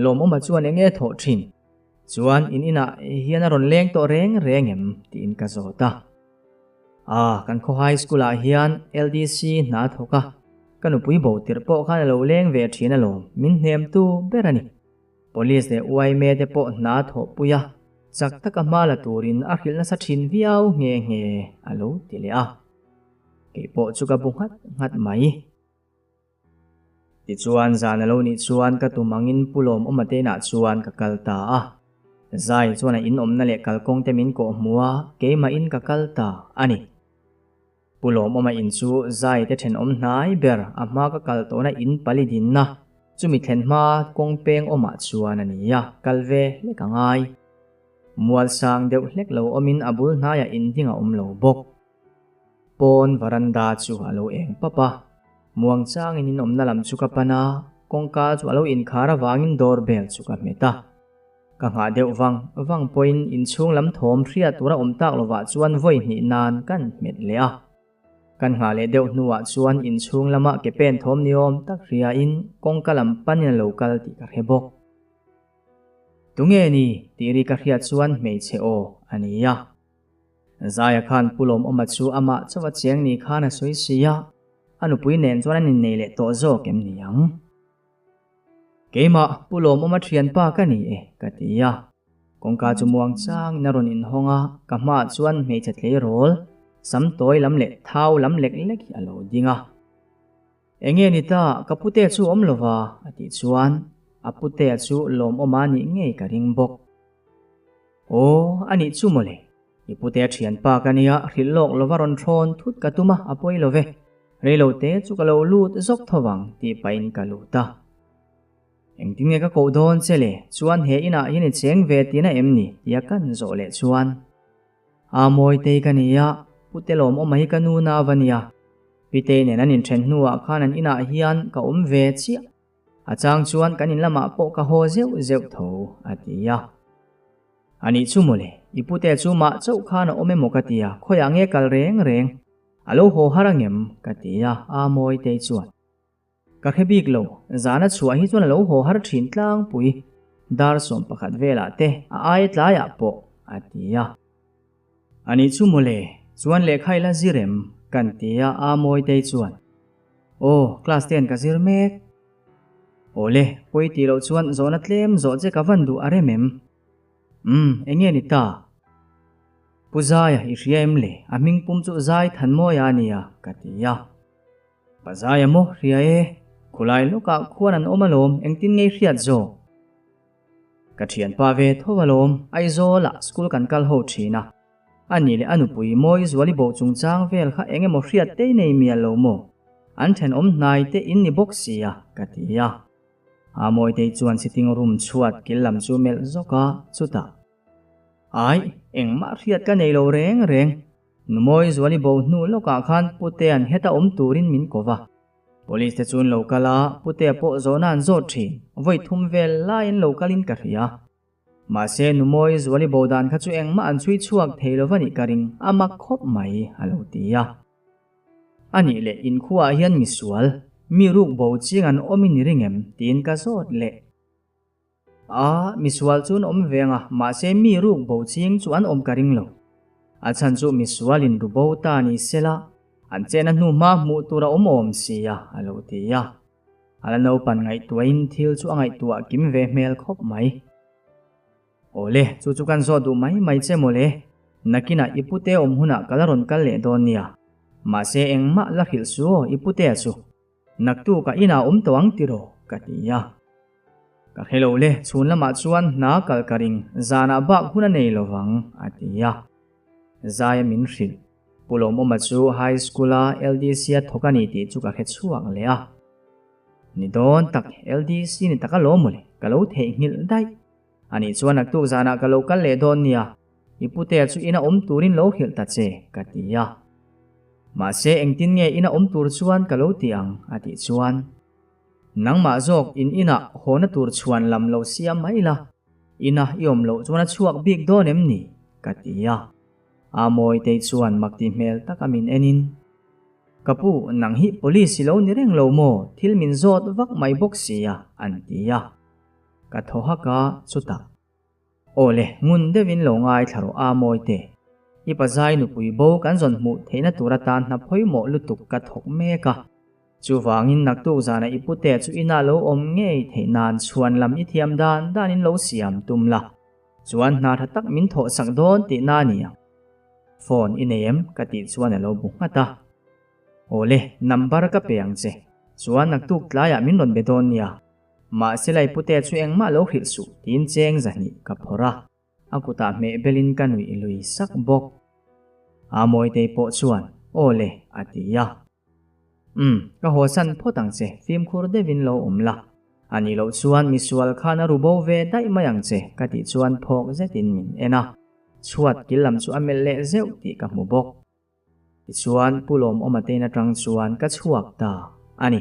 Lawmawma chuan eng nge thawh thin? Chuan in inah hian a rawn leng tawh reng reng em? tiin ka zawt a. Ah, kan khaw high school ah hian LDC hna a thawk a, ka nupui bo tirh pawh khan a lo leng ve thin alawm, min hnemtu ber a ni. Police leh yma te pawh hna a thawhpui a, chak taka hma la turin a hrilh nasa thin viau nghe nghe a lo ti leh a. Kei pawh chu ka bu nghat nghat mai. Tichuan zan a lo nih chuan ka tum angin Pu Lawmawma te inah chuan ka kal ta a. Zai chuan a inawmna leh kalkawng te min kawh hmu a, keimahin ka kal ta a ni. Pu Lawmawma in chu Zai te thenawm hnai ber a hma ka kal tawhna in pali dinna, chumi thlen hma kawng peng awmah chuan a ni a, kal ve hlek a ngai. Mual sang deuh hlek lo awmin a bul hnaiah in ding a awm lo bawk. Pawn varanda chu a lo eng pap a, muang changin in awmna lam chu ka pan a, kawngka chu a lo inkhar avangin door bell chu ka hmet a. Ka nghah deuh vang vang pawhin inchhung lam thawm hriat tura awm tak lovah chuan vawi hnih nan kan hmet leh a. Kan nghah leh deuh hnuah chuan inchhung lama ke pen thawm ni awm tak hriain kawngka lam panin a lo kal tih ka hre bawk. Tunge ni? tih ri ka hriat chuan hmeichhe aw a ni a. Zaia khan Pu Lawmawma chu amah chauh a cheng ni khan a sawi si a, a nupui nen chuan an innei leh tawh zawk em ni ang? Keimah Pu Lawmawma thianpa ka ni e, ka ti a. Kawngka chu muang changin a rawn inhawng a, ka hmaah chuan hmeichhe tleirawl, sam tawi lam leh thau lam lek lek hi a lo ding a. Enge ni ta, ka pute chu awm lova, a tih chuan a putea chu lawmawma nih ngei ka ring bawk. Aw, a nih chu mawle. I putea thianpa ka nia, hrilh lawk lova rawn thawn thut ka tum a, a pawi lo ve. Reilo te chu ka lo lut zawk tho vang tih pahin ka lut a. Engtin nge ka koh dawn che le, chuan he inah hian i cheng ve tihna em ni? tia kan zawh leh chuan. A Mawitei ka nia, pute lawmawma hi ka nu na va nia. Pitei nen an inthen hnuah khan an inah hian ka awm ve chiah. A chang chuan kan in lamah pawh ka haw zeuh zeuh tho, a ti a. A nih chu mawle, i pute chu mah chauh khan a awm emaw ka ti a, khawiah nge kal reng reng? A lo haw har angem? ka ti a, a Mawitei chuan. Ka hre bik lo, zana chhuah hi chuan a lo haw har thin tlangpui, dar 11 velah te a aia tlaiah pawh, a ti a. A nih chu mawle, chuan lehkha ila zir em? kan ti a, a Mawitei chuan, Aw, class ten ka zir mek. Awle, pawi tih loh chuan zawhna tlem zawh che ka van duh a rem em? Umm, eng nge ni ta? Pu Zaia i hria em le? A hming pum chu Zai Thanmawia a nia, ka ti a. Pa Zaia maw hria e, khulai lawkah khuan an awm alawm, engtin ngei hriat zawk? Ka thianpa ve tho alawm, Aizawlah school kan kal ho thin a. A nih leh a nupui mawi Zuali bo chungchang vel kha eng emaw hriat tei nei mial lo maw? An thenawm hnai te in ni bawk sia, ka ti a. A Mawitei chuan sitting room chhuat kil lam chu melh zawk a, chutah, Ai, engmah hriat ka nei lo reng reng. Numawi Zuali bo hnu lawkah khan Putea'n heta awm turin min ko va. Police te chuan lo kal a, Putea pawh zawhna an zawt thin. Vawi thum vel laiin lo kalin ka hria. Mahse, Numawi Zuali bo dan kha chu engmah an chhui chhuak thei lo va nih ka ring, a mak khawp mai, a lo ti a. A nih leh inkhuaah hian misual, mi ruk bo ching an awm i ni ring em? tiin ka zawt leh. A, misual chu an awm veng a, mahse mi ruk bo ching chu an awm ka ring lo. A chhan chu misual in ru bo ta ni sela, an chena hnu hma hmuh tur a awm awm si a, a lo ti a. A la naupan ngaihtuahin thil chu a ngaihtuah kim ve hmel khawp mai. Awle, chu chu kan zawt duh mai mai che mawle, nakinah i pute awm hunah ka la rawn kal leh dawn nia. Mahse engmah la hrilh su aw i putea chu. Naktuk a inah awm tawh ang tiraw? ka ti a. Ka hre lo le, chhun lamah chuan hna kal ka ring, zanah bak hun a nei lo vang, a ti a. Zaia min hrilh. Pu Lawmawma chu High School-a LDC-a thawk a ni tih chu ka hre chhuak leh a. Ni dawn tak, LDC ni tak alawm mawle, ka lo theihnghilh daih. Anih chuan naktuk zanah ka lo kal leh dawn nia, i putea chu ina awm turin lo hrilh ta che, ka ti a. Mahse engtin nge ina awm tur chuan ka lo ti ang, a tih chuan. Nangmah zawk in inah hawna tur chhuan lam lo siam mai la, ina i awm loh chuan a chhuak bik dawn em ni? ka ti a. A Mawitei chuan mak ti hmel taka min enin. Ka pu, nang hi police i lo ni reng lo maw? Thil min zawt vak mai bawk sia, an ti a. Ka thaw hak a, chutah. Aw le, ngun deuhin lo ngaithla rawh a Mawite. I pazai nupui bo kan zawn hmuh theihna tur atan hna phawimawh lutuk ka thawk mek a. Chuvangin naktuk zanah i pute chu inah lo awm ngei theih nan chhuan lam i thiam dan danin lo siam tum la. Chuan hna tha tak min thawh sak dawn tihna a ni ang. Phone i nei em? Ka tih chuan a lo bu nghat a. Aw le, number ka pe ang che. Chuan naktuk tlaiah min rawn be dawn nia. Mahse Laipute chu engmah lo hrilh suh tiin cheng zahnih ka phawrh a, a kutah hmeh belin ka nuih lui sak bawk. A Mawitei pawh chuan, Aw le, a ti a. Umm, ka haw san phawt ang che, fimkhur deuhin lo awm la. A nih loh chuan misual khan a ru bo ve daih mai ang che, ka tih chuan phawk zetin min en a. Chhuat kil lam chu a melh leh zeuh tih ka hmu bawk. Tichuan, Pu Lawmawma tein atang chuan ka chhuak ta a ni.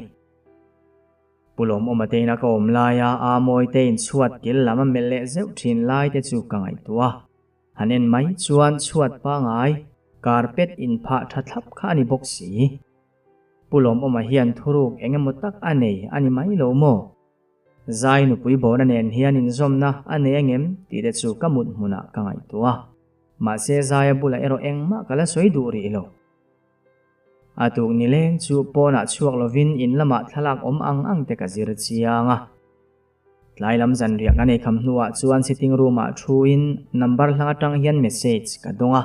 Pu Lawmawma tein a ka awm laia a mawi tein chhuat kil lam a melh leh zeuh thin lai te chu ka ngaihtuah a. Han en mai chuan chhuat pangai, carpet inphah tha thlap kha a ni bawk si. Pu Lawmawma hian thuruk eng emaw tak a nei a ni mai lo maw? Zai nupui bona nen hian inzawmna a nei angem tih te chu ka mut hmunah ka ngaihtuah a. Mahse Zaia bulah erawh engmah ka la sawi duh rih lo. A tuk nileng chu pawnah chhuak lovin in lamah thlalak awm ang ang te ka zir chiang a. Tlai lam zanriah kan ei kham hnuah chuan sitting room ah thuin number hlang atang hian message ka dawng a.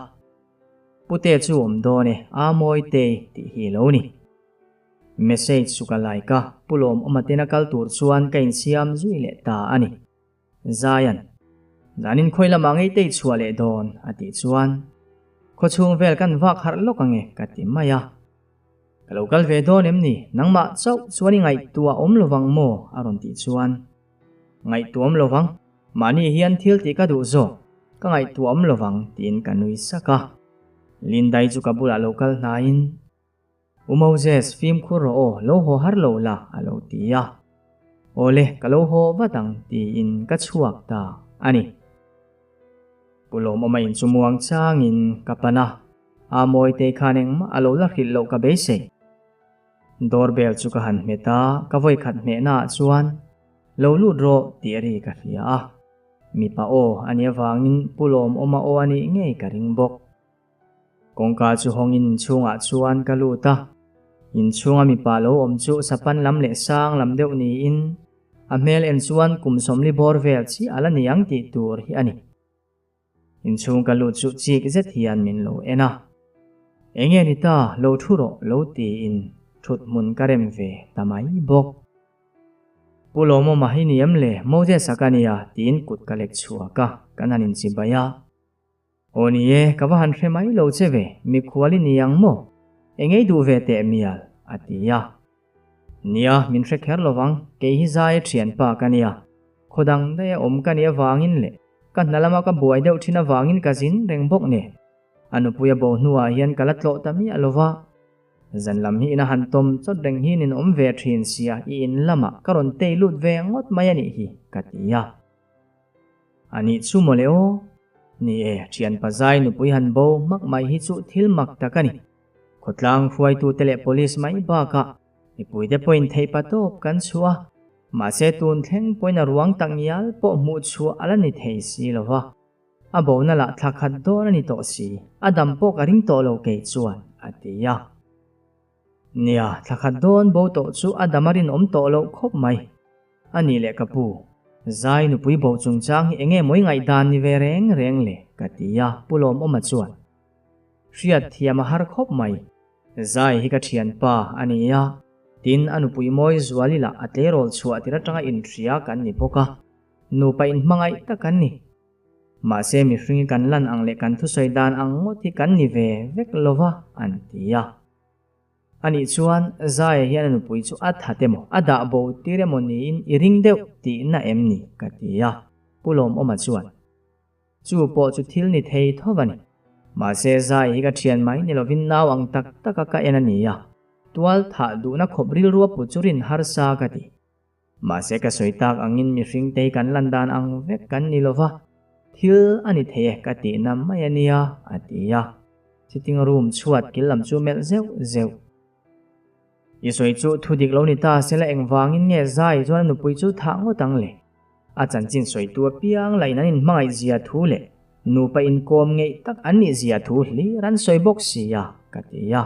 Pute chu awm dawn e, a Mawitei tih hi lo ni. Message chu ka like a, Pu Lawmawma tena kal tur chuan ka insiam zui leh ta a ni. Zaian, Zanin khawi lamah ngei tei chhuah leh dawn, a tih chuan, Khawchhung vel kan vak harh lawk ange, ka ti mai a. Ka lo kal ve dawn em ni? Nangmah chauh chuan i ngaihtuah awm lovang maw? a rawn tih chuan, Ngaihtuah awm lovang, mahni hian thil tih ka duh zawk, ka ngaihtuah awm lovang, tiin ka nui sak a. Lindai chu ka bulah lo kal hnaiin, U Moses, fimkhur rawh aw, lo haw har lo la, a lo ti a. Awle, ka lo haw vat ang, tiin ka chhuak ta a ni. Pu Lawmawma in chu muang changin ka pan a, a Mawitei khan engmah a lo la hrilh loh ka beisei. Doorbell chu ka han hmet a, ka vawikhat hmehnaah chuan, Lo lut rawh, tih ri ka hria a. Mipa aw a nih avangin Pu Lawmawma aw a nih ngei ka ring bawk. Kawngka chu hawngin inchhungah chuan ka lut a, inchhunga mipa lo awm chu sapan lam leh sang lam deuh niin a hmel en chuan kum sawmli bawr vel chiah a la ni ang tih tur hi a ni. Inchhung ka lut chu chik zet hian min lo en a, Enge ni ta, lo thu rawh lo tiin thut hmun ka rem ve ta mai bawk. Pu Lawmawma hi ni em le, Moses a ka nia tiin kut ka lek chhuak a, kan han inchibai a. Aw ni e, ka va han hre mai lo che ve, mikhual i ni ang maw? Engei duh ve teh mial? a ti a. Nia, min hre kher lovang, kei hi Zaia thianpa ka nia. Khaw dang daia awm ka nih avangin leh ka hna lama ka buai deuh thin avangin ka zin reng bawk nen. A nupui a bo hnuah hian ka la tlawh ta miah lova. Zan lam hi ina han tawm chawt reng hi nin awm ve thin sia, i in lamah ka rawn tei lut ve ngawt mai a nih hi, ka ti a. A nih chu mawle aw. Ni e, thianpa zai nupui han bo hmak mai hi chu thil mak tak a ni. Khawtlang hruaitute leh police mai bakah mipuite pawhin theihpa tawp kan chhuah a, mahse tun thleng pawhin a ruang tak ngial pawh hmuh chhuah a la ni thei si lo va. A bona lah thla khat dawn a ni tawh si, a dam pawh ka ring tawh lo kei chuan, a ti a. Nia, thla khat dawn bo tawh chu a dam a rinawm tawh loh khawp mai. A nih leh ka pu, Zai nupui bo chungchang hi enge mawi ngaihdan ni ve reng reng le? ka ti a, Pu Lawmawma chuan hriat thiam a har khawp mai. Zai hi ka thianpa a ni a, tin a nupui mawi zuali lah a tleirawl chhuah tir atanga inhria kan ni bawk a, nupa inhmangaih tak kan ni. Mahse mihring hi kan lan ang leh kan thusawi dan ang ngawt hi kan ni ve vek lova an ti a. A nih chuan Zaia hian a nupui chu a that emaw, a dah bo tir emaw niin i ring deuh tihna em ni? ka ti a, Pu Lawmawma chuan. Chu pawh chu thil ni thei tho a ni. Mahse Zaia hi ka thian mai ni lovin nau ang tak taka ka en a ni a, tual thah duhna khawp rilru a put chu rin harsa ka ti. Mahse ka sawi tak angin mihring te hi kan lan dan ang vek kan ni lova, thil a ni thei e ka tihna mai a nia, a ti a. Sitting room chhuat kil lam chu melh zeuh zeuh. I sawi chu thu dik lo ni ta sela engvangin nge zai chuan a nupui chu thah ngawt ang le? A chanchin sawitu apiang lain an inhmangaih zia thu leh nupa inkawm ngeih tak an nih zia thu hlir an sawi bawk si a, ka ti a.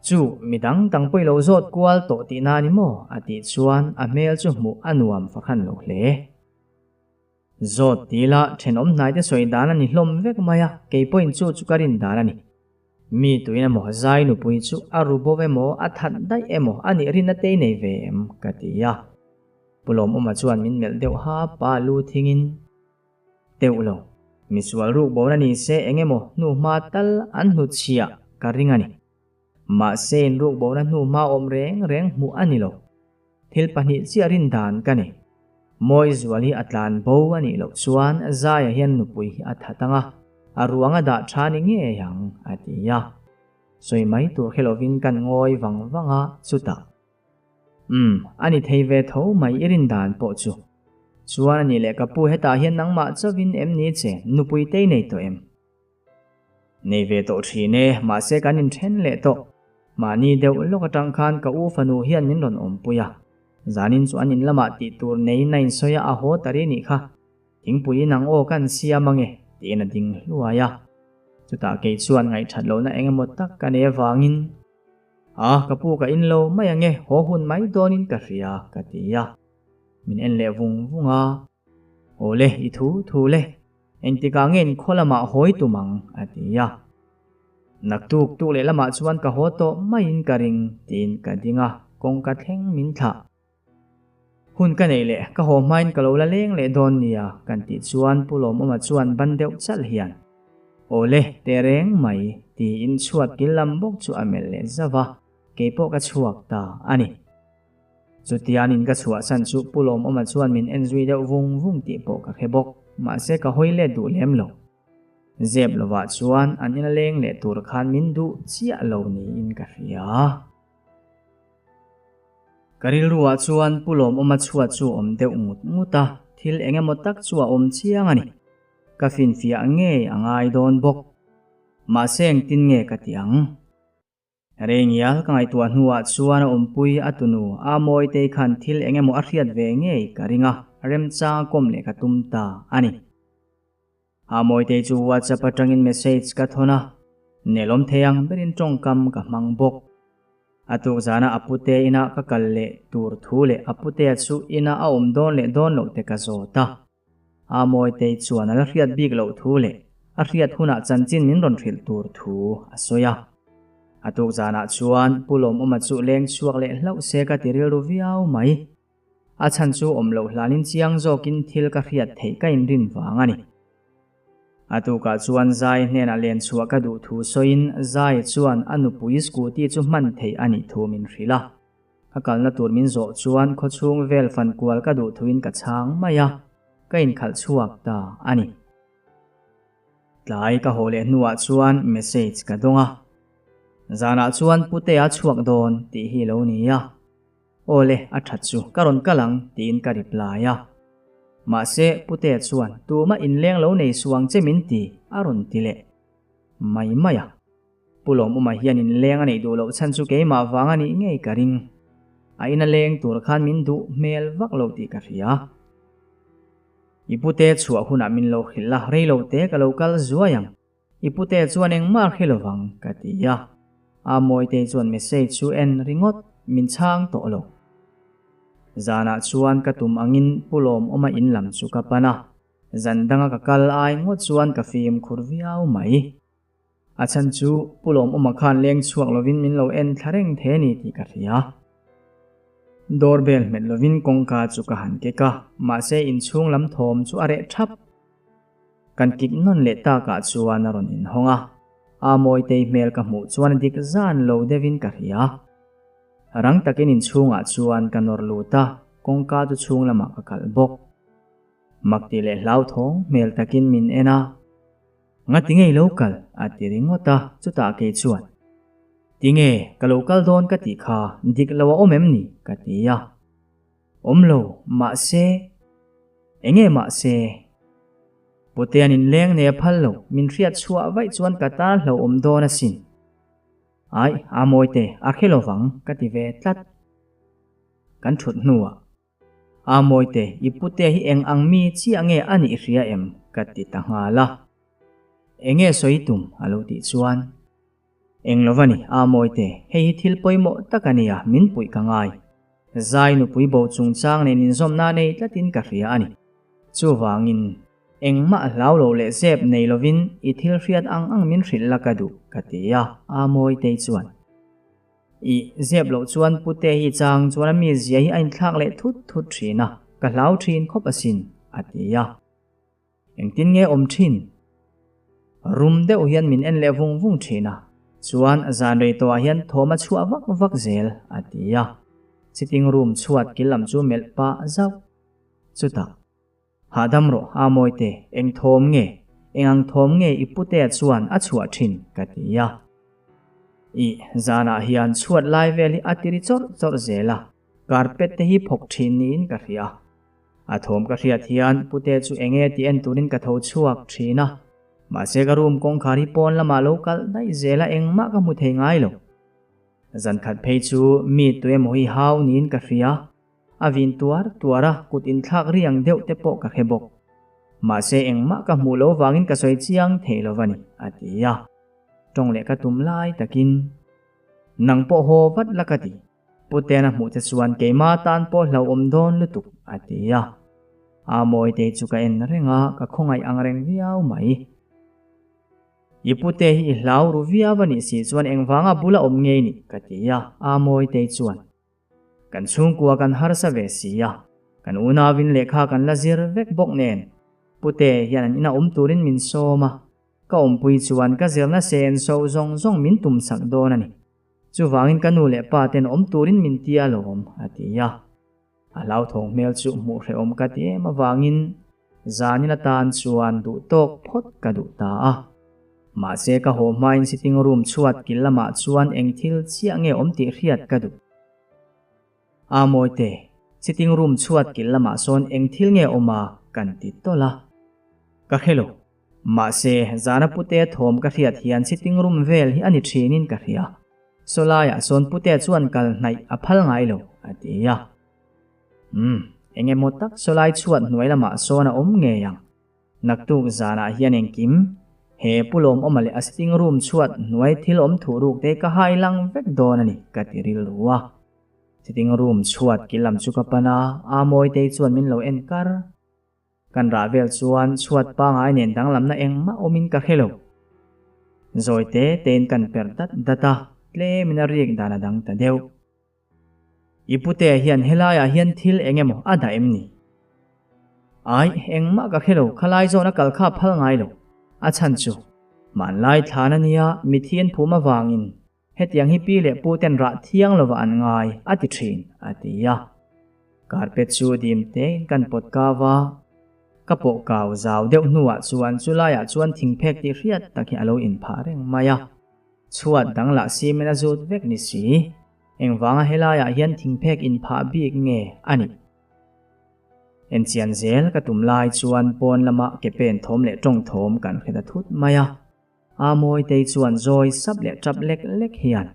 Chu midang dang pawh i lo zawt kual tawh tihna a ni maw? a tih chuan a hmel chu hmuh a nuam fakhan lo hle. Zawt ti la thenawm hnaite sawi dan a ni hlawm vek mai a, kei pawhin chu chu ka rin dan a ni. Mi tuin emaw zai nupui chu a ru bo emaw a that daih emaw a nih rinna te i nei ve em? ka ti a. Pu Lawmawma chuan min melh deuh hap a, lu thingin teuh lo. Misual ruk bona ni se eng emaw hnu hma tal an hnutchhiah ka ring a ni. Mahse in ruk bona hnu hma awm reng reng hmuh a ni lo. Thil pahnih chiah rin dan ka nei. Mawi zual hi a tlan bo a nih loh chuan Zaia hian nupui hi a that ang a, a ruang a dah tha ni ngei ang, a ti a. Sawi mai tur hre lovin kan ngawi vang vang a, chutah. Umm, a ni thei ve tho mai i rin dan pawh chu. Chuan a nih leh ka pu hetah hian nangmah chauhin em ni che nupui tei nei tawh em? Nei ve tawh thin e, mahse kan inthen leh tawh. Mahni deuh lawk atang khan ka u fanu hian min rawn awmpui a. Zanin chu an in lamah tih tur neiin a insawi a, a haw ta ri nih kha. Thingpui in ang aw kan siam ange, tiin a ding hluai a. Chutah kei chuan ngaihthat lohna eng emaw tak ka nei avangin, A, ka pu ka in lo mai ange, haw hun mai dawnin ka hria, ka ti a. Min en leh vung vung a. Awle, i thu thu le. Engtikah nge in khaw lamah hawi tum ang? a ti a. Naktuk tuk leh lamah chuan ka haw tawh maiin ka ring, tiin ka ding a, kawngka thleng min thlah. Hun ka neih leh ka haw hmain ka lo la leng leh dawn nia, kan tih chuan Pu Lawmawma chuan ban deuh chalh hian, Awle, teh reng mai, tiin chhuat kil lam bawk chu a melh leh zauh a, keipawh ka chhuak ta a ni. Chutian in ka chhuahsan chu Pu Lawmawma chuan min en zui deuh vung vung tih pawh ka hre bawk, mahse ka hawi let duh lem lo. Zep lovah chuan an ina leng leh tur khan min duh chiah lo niin ka hria. Ka rilruah chuan Pu Lawmawma chhuat chu a awm deuh ngut ngut a, thil eng emaw tak chu a awm chiang a ni. Ka finfiah ngei a ngai dawn bawk. Mahse engtin nge ka ti ang? Rengial ka ngaihtuah hnuah chuan a awmpui a tunu a Mawitei khan thil eng emaw a hriat ve ngei ka ring a, remchang a kawm leh ka tum ta a ni. A Mawitei chu WhatsApp atangin message ka thawn a, nelawm thei ang berin tawngkam ka hmang bawk. A tuk zana a pute inah ka kal leh tur thu leh a putea chu inah a awm dawn leh dawn loh te ka zawt a. A Mawitei chuan a la hriat bik loh thu leh a hriat hunah chanchin min rawn hrilh tur thu a sawi a. A tuk zanah chuan Pu Lawmawma chu leng chhuak leh hlauh se ka ti rilru viau mai. A chhan chu awm loh hlanin chiang zawkin thil ka hriat theih ka inrin vang a ni. A tukah chuan Zai hnenah len chhuah ka duh thu sawiin Zai chuan a nupui scooty chu hman theih a nih thu min hrilh a. Ka kalna tur min zawh chuan khawchhung vel fan kual ka duh thuin ka chhang mai a, ka inkhalh chhuak ta a ni. Tlai ka haw leh hnuah chuan message ka dawng a, Zanah chuan Putea chhuak dawn tih hi lo ni a. Aw le, a that chu ka rawn kal ang tiin ka reply a. Mahse, Putea chuan tumah inleng lo nei suang che min ti a rawn ti leh mai mai a. Pu Lawmawma hian in leng a neih duh loh chhan chu keimah vang a nih ngei ka ring. A ina leng tur khan min duh hmel vak lo tih ka hria. I pute chhuah hunah min lo hrilh a, rei lo te ka lo kal zuai ang. I pute chuan engmah hre lovang ka ti a. A Mawitei chuan message chu en ringawt, min chhang tawh lo. Zanah chuan ka tum angin Pu Lawmawma in lam chu ka pan a. Zan danga ka kal ai ngawt chuan ka fimkhur viau mai. A chhan chu Pu Lawmawma khan leng chhuak lovin min lo en thla reng the ni tih ka hria. Door bell hmet lovin kawngka chu ka han kek a, mahse inchhung lam thawm chu a reh thap. Kan kik nawn leh takah chuan a rawn inhawng a, a Mawitei hmel ka hmuh chuan a dik zan lo deuhin ka hria. Rang takin inchhungah chuan ka nawr lut a, kawngka chu chhung lamah ka kalh bawk. Mak tih leh hlauthawng hmel takin min en a. Ngati ngei lo kal? a ti ringawt a, chutah kei chuan, Tinge, ka lo kal dawn ka tih kha dik lo a awm em ni? ka ti a. Awm lo, mahse. Enge mahse? Putean inleng nei a phal lo, min hriat chhuah vaih chuan ka tar hlauhawm dawn asin. Aih, a mawi te, a hre lovang ka ti ve tlat. Kan thut hnuah, A mawi te, i pute hi eng ang mi chiah nge a nih hria em? ka ti ta nghal a. Enge sawi tum? a lo tih chuan, Eng lo va ni, a mawi te, hei hi thil pawimawh tak a nia, min puih ka ngai. Zai nupui bo chungchang nen inzawmna nei tlatin ka hria a ni. Chuvangin, engmah hlau lo leh zep nei lovin i thil hriat ang ang min hrilh la ka duh, ka ti a, a mawi te chuan. I zep loh chuan pute hi chang chuan a mizia hi a inthlak leh thut thut thin a, ka hlau thin khawp asin, a ti a. Engtin nge awm thin? Rum deuh hian min en leh vung vung thin a, chuan zan rei tawhah hian thawm a chhuah vak vak zel, a ti a. Sitting room chhuat kil lam chu melh pah zauh. Chutah, Hahdam rawh, a mawite, eng thawm nge? Eng ang thawm nge i putea chuan a chhuah thin? ka ti a. Ih, zanah hian chhuat lai vel hi a tiri chawrh chawrh zel a, carpet te hi phawk thin niin ka hria. A thawm ka hriat hian pute chu enge tih en turin ka tho chhuak thin a, mahse ka room kawngkhar hi pawn lamah lo kalh daih zel a engmah ka hmu thei ngai lo. Zan khat phei chu mi tuemaw hi hau niin ka hria, a vin tuar tuar a, kut inthlak riang deuh te pawh ka hre bawk. Mahse engmah ka hmuh lo vangin ka sawi chiang thei lo va ni, a ti a. Tawng leh ka tum lai takin, Nang pawh haw vat la ka ti. Puten a hmuh che chuan keimah tan pawh hlauhawm dawn lutuk, a ti a. A Mawitei chu ka en reng a, ka khawngaih ang reng viau mai. I pute hi i hlau ru viau a nih si chuan engvanga bula awm ngei ni, ka ti a, A Mawitei chuan. Kan chhungkua kan harsa ve si a, kan unauin lehkha kan la zir vek bawk nen, pute hian an ina awm turin min sawm a, ka awmpui chuan ka zirna sen so zawng zawng min tumsak dawn a ni. Chuvangin ka nu leh pa ten awm turin min ti alawm, a ti a. A hlauthawng hmel chu hmuh hrehawm ka ti em avangin zanin atan chuan duh tawk phawt ka duh ta a. Mahse ka haw hmain sitting room chhuat kil lamah chuan eng thil chiah nge awm tih hriat ka duh. A mawite, sitting room chhuat kil lamah sawn eng thil nge awm a kan ti tawlh a. Ka hre lo. Mahse, zana pute thawm ka hriat hian sitting room vel hi a ni thinin ka hria. Saw laiah sawn pute chuan kal hnaih a phal ngai lo, a ti a. Umm, eng emaw tak saw lai chhuat hnuai lamah sawn a awm ngei ang. Naktuk zanah hian engkim, he pulawm awma leh a sitting room chhuat hnuai thil awm thuh ruk te ka hai lang vek dawn a ni, ka ti rilru a. Sitting room chhuat kil lam chu ka pan a, Amawitei chuan min lo en kar. Kan rah vel chuan chhuat pangai nen danglamna engmah awmin ka hre lo. Zawi te tein kan per dat dat a, tlemin a rik dan a dang ta deuh. I pute hian helaiah hian thil eng emaw a dah em ni? Ai, engmah ka hre lo, khalai zawn a kal kha phal ngai lo. A chhan chu, hmanlai thlan a nia, mithi an phum avangin Hetiang hi pi leh pu ten rah thiang lova an ngai, a ti thin, a ti a. Carpet chu dim tein kan pawt kau a, ka pawh kau zau deuh hnuah chuan chu laiah chuan thingphek tih hriat tak hi a lo inphah reng mai a. Chhuat dang lah cement a zut vek ni si, engvanga helaiah hian thingphek inphah bik nge a nih? Enchian zel ka tum lai chuan pawn lama ke pen thawm leh tawng thawm kan hre ta thut mai a. A Mawitei chuan zawi sap leh tap lek lek hian,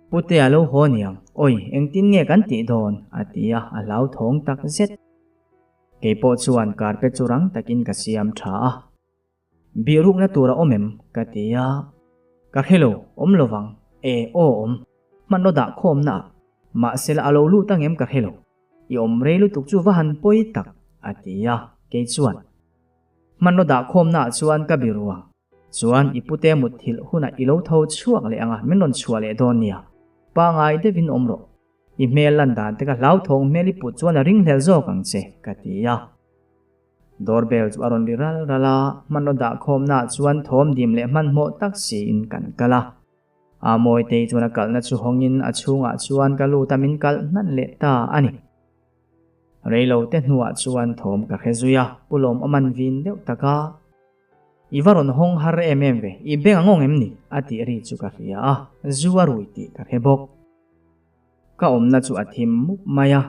Pute a lo haw niang, awi engtin nge kan tih dawn? a ti a, a hlauthawng tak zet. Kei pawh chuan carpet chu rang takin ka siam tha a. Bihrukna tur a awm em? ka ti a. Ka hre lo, awm lovang. E, aw awm. Hmanraw dah khawmna ah. Mahse la a lo lut angem ka hre lo. I awm rei lutuk chu va han pawi tak, a ti a, kei chuan. Hmanraw dah khawmnaah chuan ka bi ruang. Chuan i pute mutthilh hunah i lo tho chhuak leh anga min rawn chhuah leh dawn nia. Pangai deuhin awm rawh. I hmel lan dan te ka hlauthawng hmel i put chuan a ringhlel zawk ang che, ka ti a. Doorbell chu a rawn ri ral ral a, hmanraw dah khawmnaah chuan thawm dim leh hmanhmawh tak siin kan kal a. A Mawitei chuan a kalhna chu hawngin a chhungah chuan ka lut a min kalh hnan leh ta a ni. Reilo te hnuah chuan thawm ka hre zui a, Pu Lawmawm an vin deuh tak a. I va rawn hawng har em em ve, i beng a ngawng em ni? a tih ri chu ka hria a, zu a rui tih ka hre bawk. Ka awmna chu a thim mup mai a,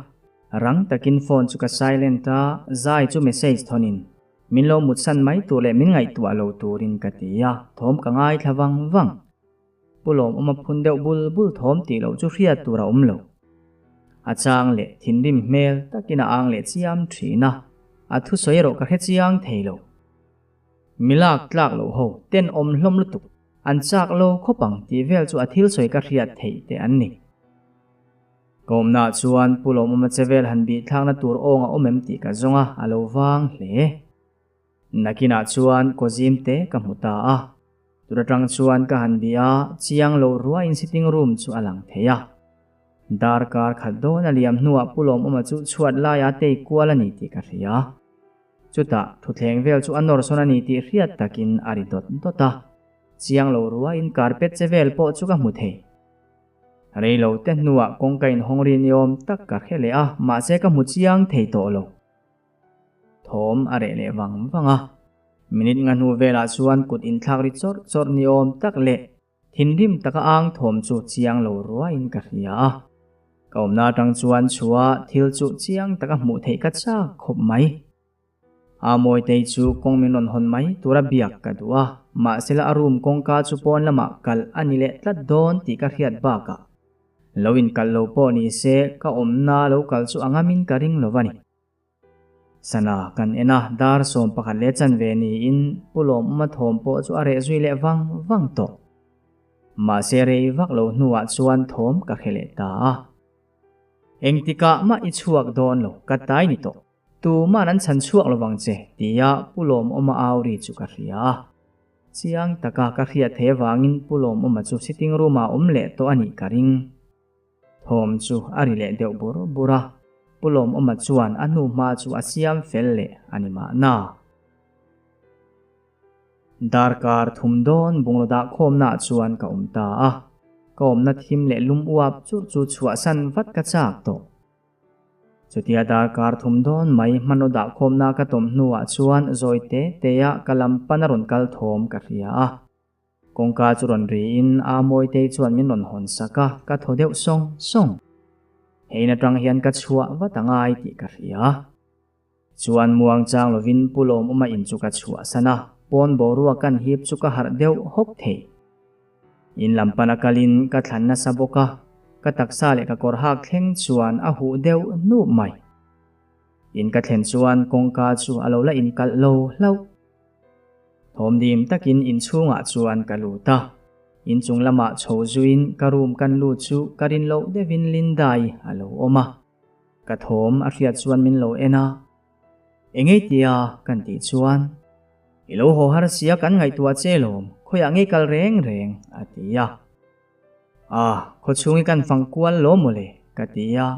rang takin phone chu ka silent a, zai chu message thawnin min lo mutsan mai tur leh min ngaihtuah lo turin ka ti a, thawm ka ngaithla vang vang. Pu Lawmawma phun deuh bul bul thawm tih loh chu hriat tur a awm lo. A chang leh thinrim hmel takin a ang leh chiam thin a, a thusawi erawh ka hre chiang thei lo. Mi lak tlak loh ho ten awm hlawm lutuk, an chak lo khawp ang tih vel chu a thil sawi ka hriat theih te an ni. Ka awmnaah chuan Pu Lawmawma che vel han bih thlakna tur awng a awm em tih ka zawng a, a lo vang hle. Nakinah chuan kawzim te ka hmu ta a, tur atang chuan ka han bih a, chiang lo ruaiin sitting room chu a lang thei a. Darkar khat dawn a liam hnuah Pu Lawmawma chu chhuat laia tei kual a ni tih ka hria. Chutah thuthleng vel chu a nawr sawn a ni tih hriat takin a ri dawt dawt a, chiang lo ruaiin carpet che vel pawh chu ka hmu thei. Rei lo te hnuah kawngka inhawng ri ni awm tak ka hre leh a, mahse ka hmu chiang thei tawh lo. Thawm a reh leh vang vang a, minute nga hnu velah chuan kut inthlak ri chawrh chawrh ni awm tak leh thinrim taka ang thawm chu chiang lo ruaiin ka hria a. Ka awmna atang chuan chhuah thil chu chiang taka hmuh theih ka chak khawp mai. A Mawitei chu kawng min rawn hawn mai tura biak ka duh a, mahsela a room kawngka chu pawn lamah kalh a ni leh tlat dawn tih ka hriat bakah lo inkalh lo pawh ni se ka awmna lo kal chu a ngamin ka ring lo a ni. Sana kan en a, dar 11 leh chanve niin Pu Lawmawma thawm pawh chu a reh zui leh vang vang tawh. Mahse rei vak lo hnuah chuan thawm ka hre leh ta a. Engtikah mah i chhuak dawn lo, ka tai ni tawh. Tuman an chhan chhuak lo vang che, tia Pu Lawmawma au ri chu ka hria a. Chiang taka ka hriat thei avangin Pu Lawmawma chu sitting room-ah awm leh tawh a nih ka ring. Thawm chu a ri leh deuh bur bur a, Pu Lawmawma chuan a hnu hma chu a siam fel leh a ni mahna. Darkar thum dawn bungraw dah khawmnaah chuan ka awm ta a, ka awmna thim leh lum uap churh chu chhuahsan vat ka chak tawh. Chutia darkar thum dawn mai hmanraw dah khawmna ka tawm hnuah chuan zawi te te-a ka lam pan a rawn kal thawm ka hria a. Kawngka chu rawn riin a Mawitei chuan min rawn hawn sak a, ka thaw deuh sawng sawng. Hein atang hian ka chhuah vat a ngai tih ka hria. Chuan muang chang lovin Pu Lawmawma in chu ka chhuahsan a, pawn boruak kan hip chu ka harh deuh hawk thei. In lam pana kalin ka thlan nasa bawk a, ka taksa leh ka kawr hak thleng chuan a huh deuh hnup mai. In ka thlen chuan kawngka chu a lo la inkalh lo hlauh. Thawmdim takin inchhungah chuan ka lut a, inchung lamah chho zuiin ka room kan lut chu ka rin loh deuhin Linda-i a lo awm a. Ka thawm a hriat chuan min lo en a, Engei tia kan tih chuan, I lo haw har sia kan ngaihtuah che lawm, khawiah ngei kal reng reng, a ti a. A, khawchhungi kan fang kual lawm mawle, ka ti a.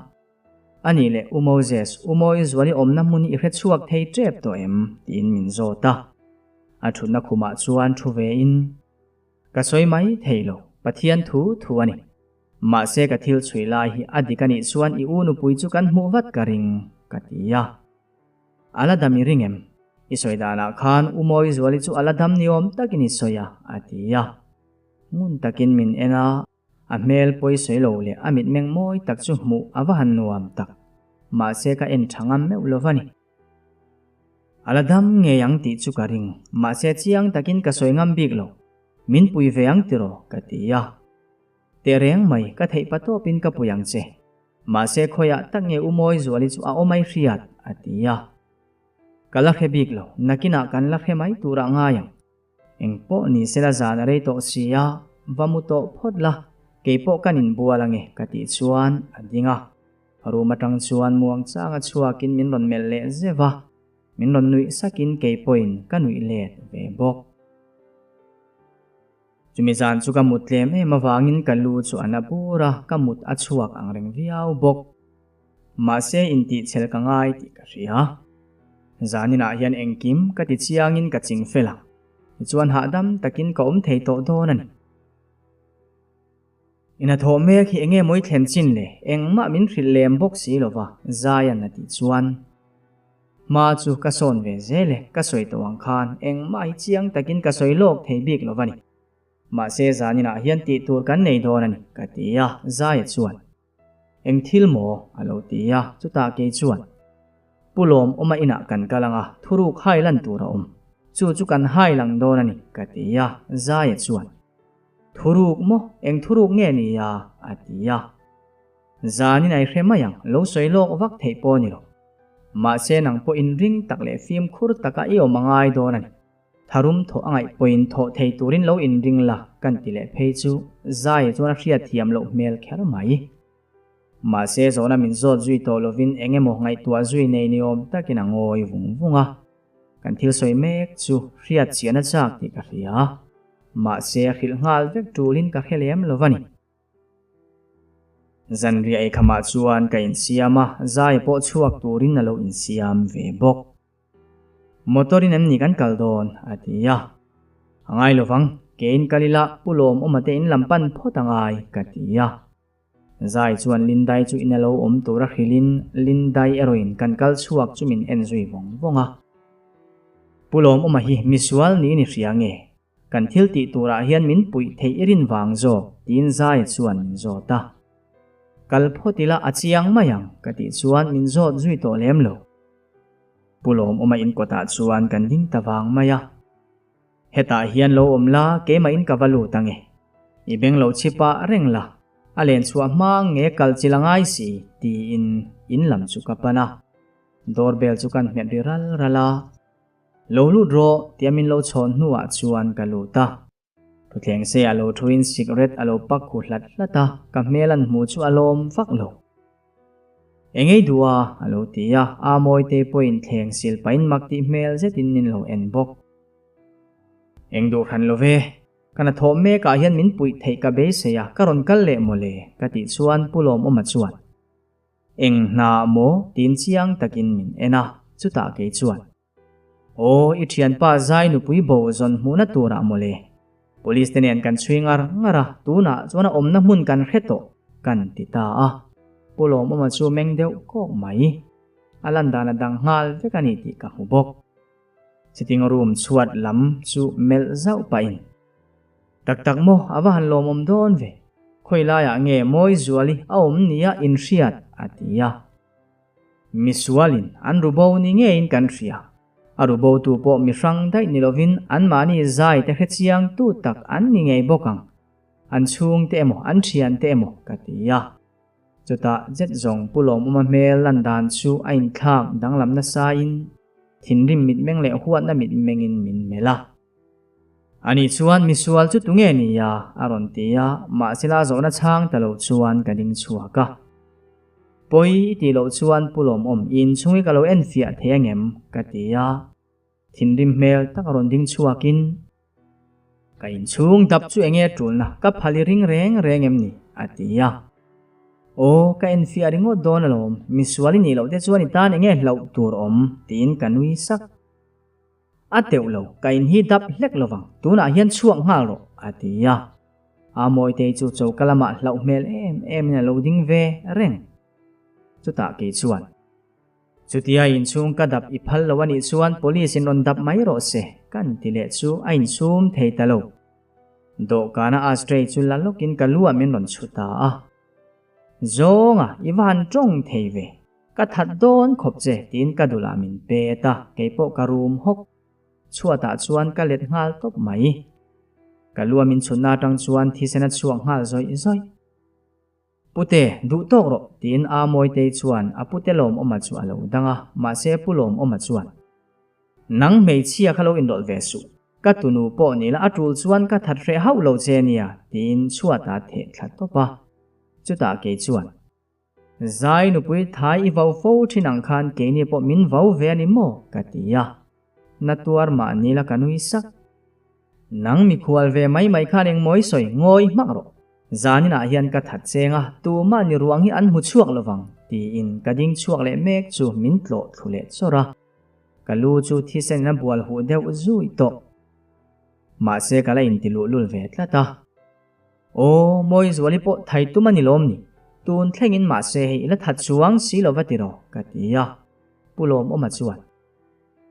A nih leh U Moses, U Mawi Zuali awmna hmun hi i hre chhuak thei tep tawh em? tiin min zawt a. A thutna khumah chuan thu vein, Ka sawi mai thei lo, Pathian thu thu a ni. Mahse ka thil chhui lai hi a dik a nih chuan i u nupui chu kan hmuh vat ka ring, ka ti a. A la dam i ring em? I sawi danah khan U Mawi Zuali chu a la dam ni awm takin i sawi a, a ti a. Ngun takin min en a. A hmel pawi sawi lo leh a mitmeng mawi tak chu hmuh a va han nuam tak. Mahse ka en tha ngam meuh lo va ni. A la dam ngei ang tih chu ka ring, mahse chiang takin ka sawi ngam bik lo. Min pui ve ang tiraw ka ti a. Tehreng mai ka theih pa tawpin ka pui ang che. Mahse khawiah tak nge U Mawi Zuali chu a awm ai hriat a ti a. Ka la hre bik lo, nakinah kan la hre mai turah ngai ang. Eng pawh ni sela zan a rei tawh si a, va mu tawh phawt la, kei pawh kan inbual ange ka tih chuan a ding a. Room atang chuan muang changa chhuakin min rawn melh leh zeuh a, min rawn nuih sakin kei pawhin ka nuih let ve bawk. Chumi zan chu ka mut tlem em avangin ka lu chu a na bur a, ka mut a chhuak ang reng viau bawk. Mahse intihchhel ka ngai tih ka hria. Zaninah hian engkim ka ti chiangin ka ching fel a, tichuan hahdam takin ka awm thei tawh dawn a ni. I hnathawh mek hi enge mawi thlen chin le, engmah min hrilh lem bawk si lova, Zaian a tih chuan. Hma chu ka sawn ve zel e, ka sawi tawh ang khan engmah hi chiang takin ka sawi lawk thei bik lova ni. Mahse zaninah hian tih tur kan nei dawn a ni, ka ti a, Zaia chuan. Eng thil maw? a lo ti a, chutah kei chuan, Pu Lawm awma inah kan kal ang a, thuruk hai lan tur a awm. Chu chu kan hai lang dawn a ni, ka ti a, Zaia chuan. Thuruk maw? Eng thuruk nge ni a? a ti a. Zanin a i hre mai ang, lo sawi lawk vak theih pawh ni lo. Mahse nang pawh inring tak leh fimkhur taka i awm a ngai dawn a ni. Tharum thawh a ngaih pawhin thawh thei turin lo inring la kan ti leh phei chu Zai chuan a hriatthiam loh hmel kher mai. Mahse zawhna min zawt zui tawh lovin eng emaw ngaihtuah zui nei ni awm takin a ngawi vung vung a. Kan thil sawi mek chu hriat chiahna chak tih ka hria. Mahse a hrilh nghal vek tulin ka hre lem lo va ni. Zanriah eikhamah chuan ka insiam a, Zai pawh chhuak turin a lo insiam ve bawk. Motor in em ni kan kal dawn? a ti a. A ngai lovang, kein kal ila Pu Lawmawma te in lam pan phawt a ngai, ka ti a. Zai chuan Lindai chu in a lo awm tur a hrilhin Lindai erawhin kan kal chhuak chu min en zui vawng vawng a. Pu Lawmawma hi misual niin i hria nge? Kan thil tih turah hian min puih theih i rin vang zawk, tiin Zai chuan min zawt a. Kal phawt ila a chiang mai ang, ka tih chuan min zawt zui tawh lem lo. Pu Lawmawma in kawtah chuan kan ding ta vang mai a. Hetah hian lo awm la, keimah in ka va lut ange. I beng lo chip ah reng la, a len chhuah hma nge kal chil a ngai si, tiin in lam chu ka pan a. Doorbell chu kan hmet ri ral ral a. Lo lut rawh, tia min lo chhawn hnuah chuan ka lut a. Thutthleng sei a lo thuin sikret a lo pak khu hlat hlat a, ka hmel an hmuh chu a lawm vak lo. Engei duh a? a lo ti a, a mawite pawhin thleng sil pahin mak tih hmel zetin min lo en bawk. Eng duh hran lo ve, ka hnathawh mekah hian min puih theih ka beisei a, ka rawn kal leh mawle, ka tih chuan Pu Lawmawma chuan. Eng hna maw? tiin chiang takin min en a, chutah kei chuan. Aw, i thianpa zai nupui bo zawn hmuhna turah mawle. Police te nen kan chhui ngar ngar a, tunah chuan a awmna hmun kan hre tawh, kan ti ta a. Pu Lawmawma chu meng deuh kawk mai. A lan dan a dang nghal vek a ni tih ka hmu bawk. Sitting room chhuat lam chu melh zauh pahin. Tak tak maw, a va han lawmawm dawn ve. Khawi laiah nge Mawizuali a awm nia inhriat? a ti a. Misualin an rubo ni ngeiin kan hria. A rubotu pawh mi hrang daih ni lovin anmahni zai te hrechiang tu tak an ni ngei bawk ang. An chhungte emaw an thiante emaw ka ti a. Chutah zet zawng Pu Lawmawma hmel lan dan chu a inthlak danglam nasain thinrim mitmeng leh huatna mitmengin min melh a. Ani chuan misual chu tunge ni a? a rawn ti a, mahsela zawhna chhang ta lo chuan ka ding chhuak a. Pawi i tih loh chuan Pu Lawmawm i inchhung hi ka lo en fiah thei angem? ka ti a, thinrim hmel tak a rawn ding chhuakin, Ka inchhung dap chu enge tulna ka phal i ring reng reng em ni? a ti a. Aw, ka en fiah ringawt dawn alawm, misual i nih loh te chuan i tan enge hlauh tur awm? tiin ka nui sak. A teuh lo, ka in hi dap hlek lovang, tunah hian chhuak nghal rawh, a ti a. A Mawitei chu choka lamah hlauh hmel em emin a lo ding ve reng. Chutah kei chuan, Chutia inchhung ka dap i phal lo a nih chuan police in rawn dap mai rawh se, kan ti leh chu a insum thei ta lo. Dawhkana ashtray chu la lawkin ka lu ah min rawn chhu ta a. Zawnga, i va han tawng thei ve. Ka that dawn khawp che, tiin ka dulah min pet a, keipawh ka rum hawk. Chhuatah chuan ka let nghal tawp mai. Ka lu a min chhunna atang chuan thisen a chhuak nghal zawih zawih. Pute, duh tawk rawh, tiin A Mawitei chuan a pute Lawmawma chu a lo dang a, mahse Pu Lawmawma chuan, Nang hmeichhia kha lo inrawlh ve suh, ka tunu pawh ni la a tul chuan ka that hreh hauh lo che nia, tiin chhuatah a theh thla tawp a. Chutah kei chuan. Zai nupui thai i vau fo thin ang khan keini pawh min vau ve a ni maw? ka ti a. Na tuar mahni la ka nui sak. Nang mikhual ve mai mai khan engmaw i sawi ngawi hmak rawh. Zaninah hian ka that cheng a, tumah ni ruang hi an hmu chhuak lovang, tiin ka ding chhuak leh mek chu min tlawh thlu leh chawrh a. Ka lu chu thisen in a bual huh deuh zui tawh. Mahse ka la inti luhlul ve tlat a. Aw, Mawizuali pawh thai tum a ni lawm ni? Tun thlengin mahse hei i la that chuang si lo va ti rawh, ka ti a. Pu Lawmawma chuan,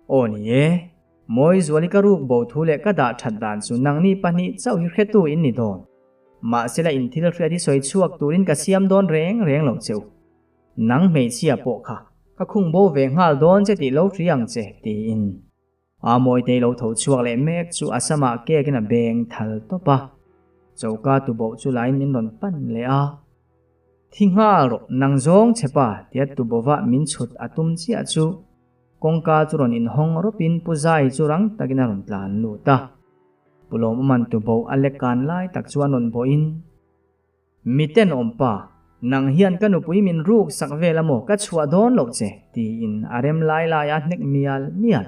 Aw ni e, Mawizuali ka ruk bo thu leh ka dah that dan chu nangni pahnih chauh hi hretu in ni dawn. Mahse la in thil hriat hi sawi chhuak turin ka siam dawn reng reng lo che u. Nang hmeichhia pawh kha ka khung bo ve nghal dawn che tih lo hria ang che, tiin. A Mawitei lo tho chhuak leh mek chu a samah kekin a beng thal tawp a. Choka tuboh chu lain min rawn pan leh a. Thi nghal rawh, nang zawng che pa, tia tubova min chhut a tum chiah chu kawngka chu rawn inhawng rawpin Pu Zai chu rang takin a rawn tlan lut a. Pu Lawmaman tuboh a lek kan lai tak chuan rawn bawhin, Miten awmpa, nang hian ka nupui min ruk sak vel a maw ka chhuah dawn loh che, tiin a rem lai lai a hnek mial mial.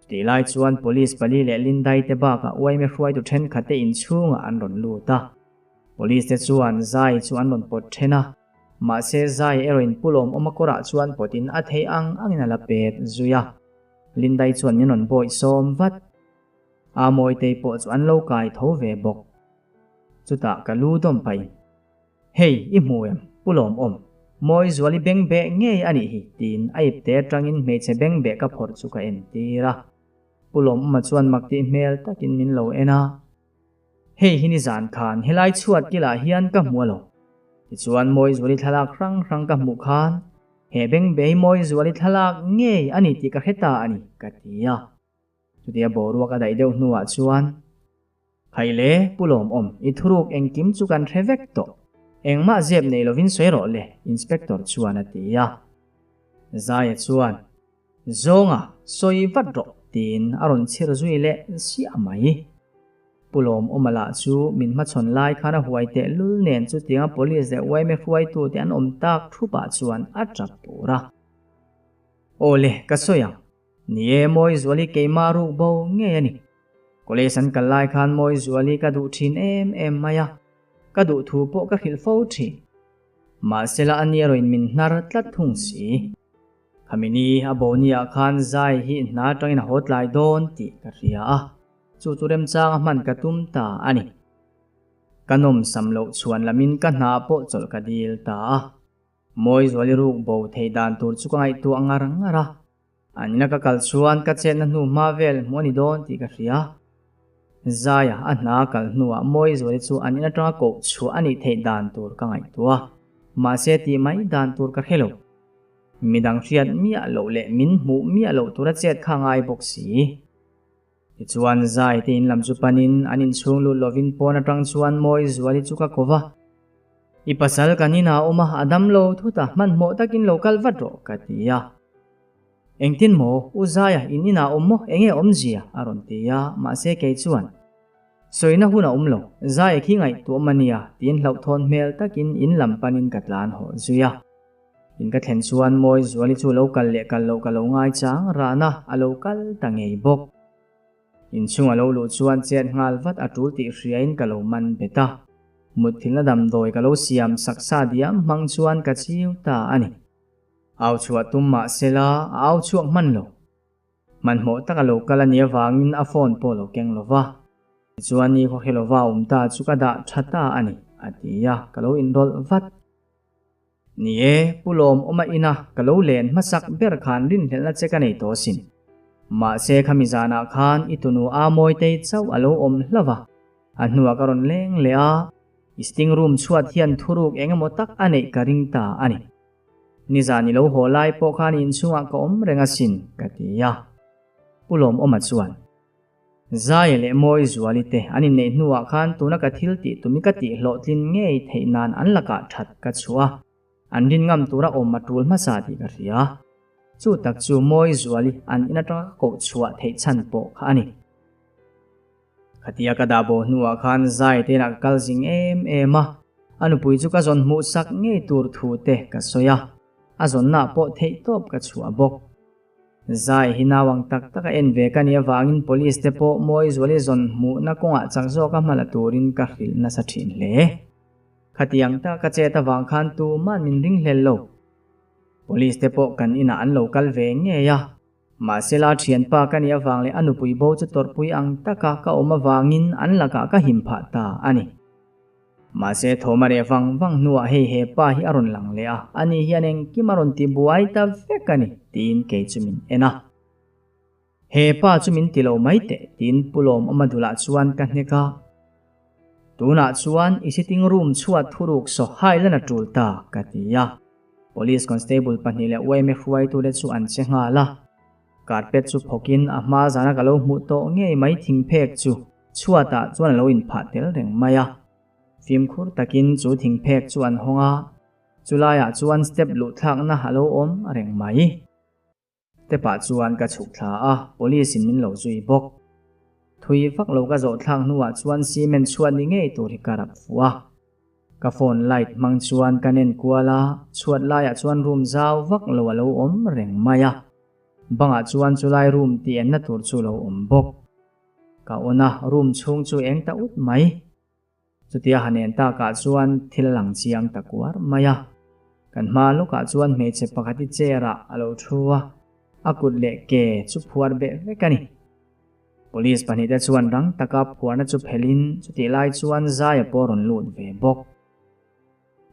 Tih lai chuan Police pali leh Lindai te bakah uaime hruaitu thenkhat te inchhungah an rawn lut a. Police te chuan Zai chu an rawn pawt then a, mahse Zai erawhin Pu Lawmawma kawrah chuan pawtin a theih ang angin a la pet zui a. Lindai chuan min rawn bawih sawm vat. A Mawitei pawh chu an lo kai tho ve bawk. Chutah ka lu dawm pahin. Hei, i hmu em? Pu Lawmawm, Mawi Zuali beng beh ngei a nih hi, tiin a ipte atangin hmeichhe beng beh ka phawrh chu ka entir a. Pu Lawmawma chuan mak tih hmel takin min lo en a. Hei hi nizan khan helai chhuat kilah hian ka hmu alo. Tichuan Mawi Zuali thlalak hrang hrang ka hmuh khan he beng beh hi Mawi Zuali thlalak ngei a ni tih ka hre ta a ni, ka ti a. Chutia boruak a daih deuh hnuah chuan, Khaile, Pu Lawmawm, i thuruk engkim chu kan hre vek tawh. Engmah zep nei lovin sawi rawh le, Inspector chuan a ti a. Zaia chuan, Zawnga, sawi vat rawh, tiin a rawn chhir zui leh siah mai. Pu Lawmawma lah chu min hmachhawn lai khan a huai teh lul nen chutianga Police leh yma hruaitute an awm tak thupah chuan a tap tur a. Aw le, ka sawi ang. Ni e, Mawizuali keimah ruk bo ngei a ni. College an kal lai khan Mawizuali ka duh thin em em mai a, ka duh thu pawh ka hrilh fo thin. Mahsela a ni erawhin min hnar tlat thung si. Khami ni a boniah khan zai hi hna atangin a haw tlai dawn tih ka hria a, chu chu remchang a hman ka tum ta a ni. Ka nawmsam loh chhuan lamin ka hna pawh chawlh ka dil ta a. Mawizuali ruk bo theih dan tur chu ka ngaihtuah ngar ngar a. An ina ka kal chuan ka chetna hnu hma vel hmuh a ni dawn tih ka hria. Zaia a hna kal hnuah Mawizuali chu an in atanga koh chhuah a nih theih dan tur ka ngaihtuah. Mahse tih mai dan tur ka hre lo. Midang hriat miah loh leh min hmuh miah loh tura chet kha ngai bawk si. Tichuan Zai te in lam chu panin an inchhung lut lovin pawn atang chuan Mawizuali chu ka ko va. I pasal kan inah a awm a, a dam lo thut a, hmanhmawh takin lo kal vat rawh, ka ti a. Engtin maw, U Zaia, in inah awm maw, enge awmzia? a rawn ti a, mahse kei chuan, Sawina hun a awm lo, Zaia khi ngaihtuah awm a nia, tiin hlauhthawn hmel takin in lam panin ka tlan haw zui a. In ka thlen chuan Mawizuali chu lo kal leh kal loh ka lo ngaichang ran a, a lo kal ta ngei bawk. Inchhung a lo luh chuan chet nghal vat a tul tih hriain ka lo man bet a. Mutthilna damdawi ka lo siam sak sa diam hmang chuan ka chiu ta a ni. Au chhuah tum mah sela a au chhuak hman lo. Hmanhmawh tak a lo kal a nih avangin a phone pawh lo keng lo va. Tichuan ni khawkhelova awm ta chu ka dah tha ta a ni, a ti a, ka lo inrawlh vat. Ni e, Pu Lawmawma ina ka lo len hmasak ber khan rinhlelhna che ka nei tawh asin. Mahse khami zanah khan i tunu a Mawitei chauh a lo awm hlauh a, a hnuah ka rawn leng leh a, i sitting room chhuat hian thuruk eng emaw tak a neih ka ring ta a ni. Nizan i lo haw lai pawh khan i inchhungah ka awm reng asin, ka ti a. Pu Lawmawma chuan. Zaia leh Mawizuali te an inneih hnuah khan tuna ka thil tih tumi ka tih hlawhtlin ngei theih nan an lakah that ka chhuah a, an rin ngam tura awm a tul hmasa tih ka hria. Chu tak chu Mawizuali an in atanga ka koh chhuah theih chhan pawh kha a ni. Khatia ka dah bo hnuah khan Zai te inah ka kal zing em em a, a nupui chu ka zawn hmuh sak ngei tur thu te ka sawi a, a zawnnaah pawh theihtawp ka chhuah bawk. Zai hi nau ang tak tak a en ve ka nih avangin Police te pawh Mawizuali zawn hmuhna kawngah chak zawka hma la turin ka hrilh nasa thin hle. Khatiang taka ka chet avang khan tuman min ring hlel lo. Police te pawh kan inah an lo kal ve ngei a. Mahsela thianpa ka nih avang leh a nupui bo chu tawrhpui ang taka ka awm avangin an lakah ka him phah ta a ni. Mahse thawm a reh vang vang hnuah hei he pa hi a rawn lang leh a, ani hian engkim a rawn ti buai ta vek a ni, tiin kei chu min en a. He pa chu min ti lo mai teh, tiin Pu Lawmawma dulah chuan ka hnek a. Tunah chuan i sitting room chhuat thuruk saw hai lan a tul ta, ka ti a. Police constable pahnih leh yma hruaitute chu an che nghal a. Carpet chu phawkin a hma zana ka lo hmuh tawh ngei mai thingphek chu. Chhuatah chuan a lo inphah tel reng mai a. Fimkhur takin chu thingphek chu an hawng a, chulaiah chuan step luh thlakna a lo awm reng mai. Step-ah chuan ka chhuk thla a, police in min lo zui bawk. Thui vak lo ka zawh thlak hnuah chuan cement chhuat ni ngei tur hi ka rap fuh a. Ka phone light hmang chuan ka nen kual a, chhuat laiah chuan room zau vak lo a lo awm reng mai a. Bangah chuan chulai room tih enna tur chu lo awm bawk. Ka on a, room chhung chu eng ta ut mai. Chutia han en takah chuan thil a lang chiang ta kuar mai a. Kan hma lawkah chuan hmeichhe pakhat hi chair ah a lo thu a, a kut leh ke chu phuar beh vek a ni. Police pahnihte chuan rang taka phuarna chu phelhin chutih lai chuan Zaia pawh a rawn lut ve bawk.